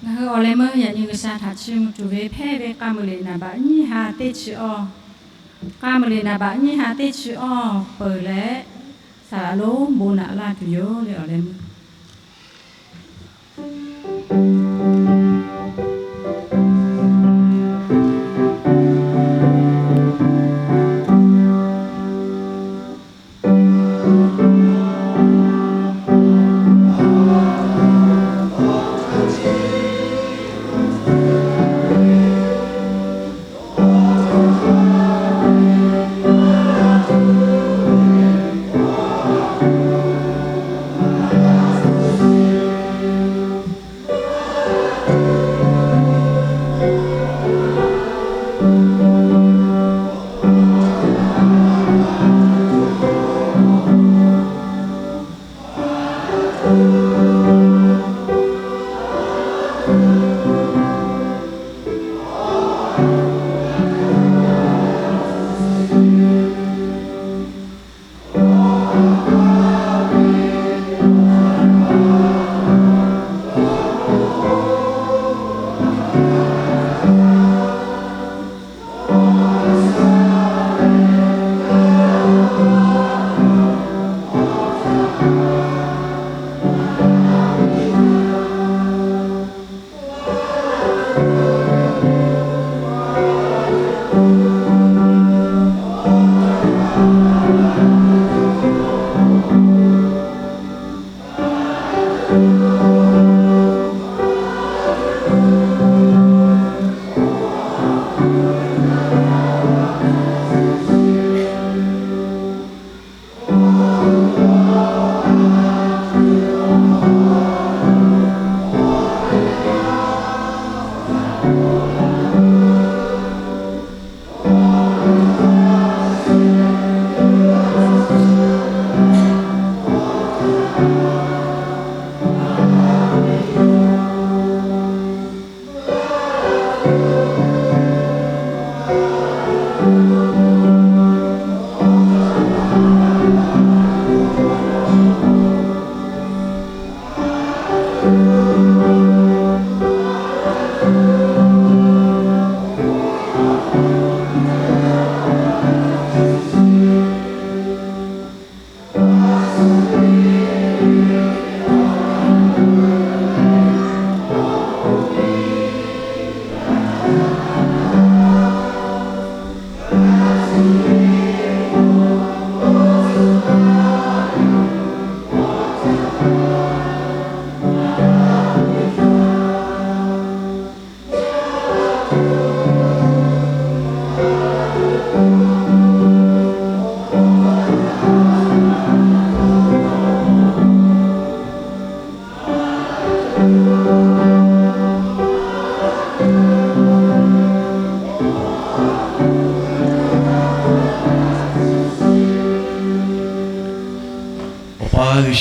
Ngaˬ hui awˬ leh meuˇ yaꞈ nyi G'uiˬsha htaꞈ chiˇ mvuh tuˬ ve hpehˇ ve k'a muiˬ liꞈ naˍ baꞈ nyiˇ ha teˇ chi awˇ, k'a muiˬ liꞈ naˍ baꞈ nyiˇ ha teˇ chi awˇ peuˬ leh, saˍ laꞈ lonˉ bon naꞈ laˇ tuˬ yoˬ le awˬ leh meuˇ.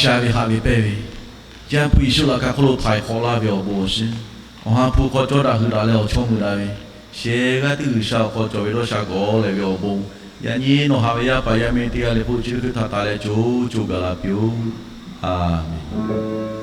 sha ve haꞈ ve pehˇ ve, Chi Hpu Yeˍsuˆ laꞈ ka hk'oˆ lo htaiˍ hk'awꞈ laˇ ve awˬ bon awˬ shiˍ, Awˬ ha hpu hk'aw cawˇ daꞈ hui daꞈ leh awˬ chawˇ meuꞈ daꞈ ve, shehˍ g'aˇ tiˉ G'uiˬsha awˬ hk'aw cawˬ ve dawˇ sha gawˬ lehˬ ve awˬ bon, yaꞈ nyi nawˬ haꞈ ve yaˇ paˍ yaˇ miˇ teˇ g'aˇ le k'o, chi teˇ hkui htaꞈ taˍ leh co co gaˬ la piˇ-oˆ. A menˍ.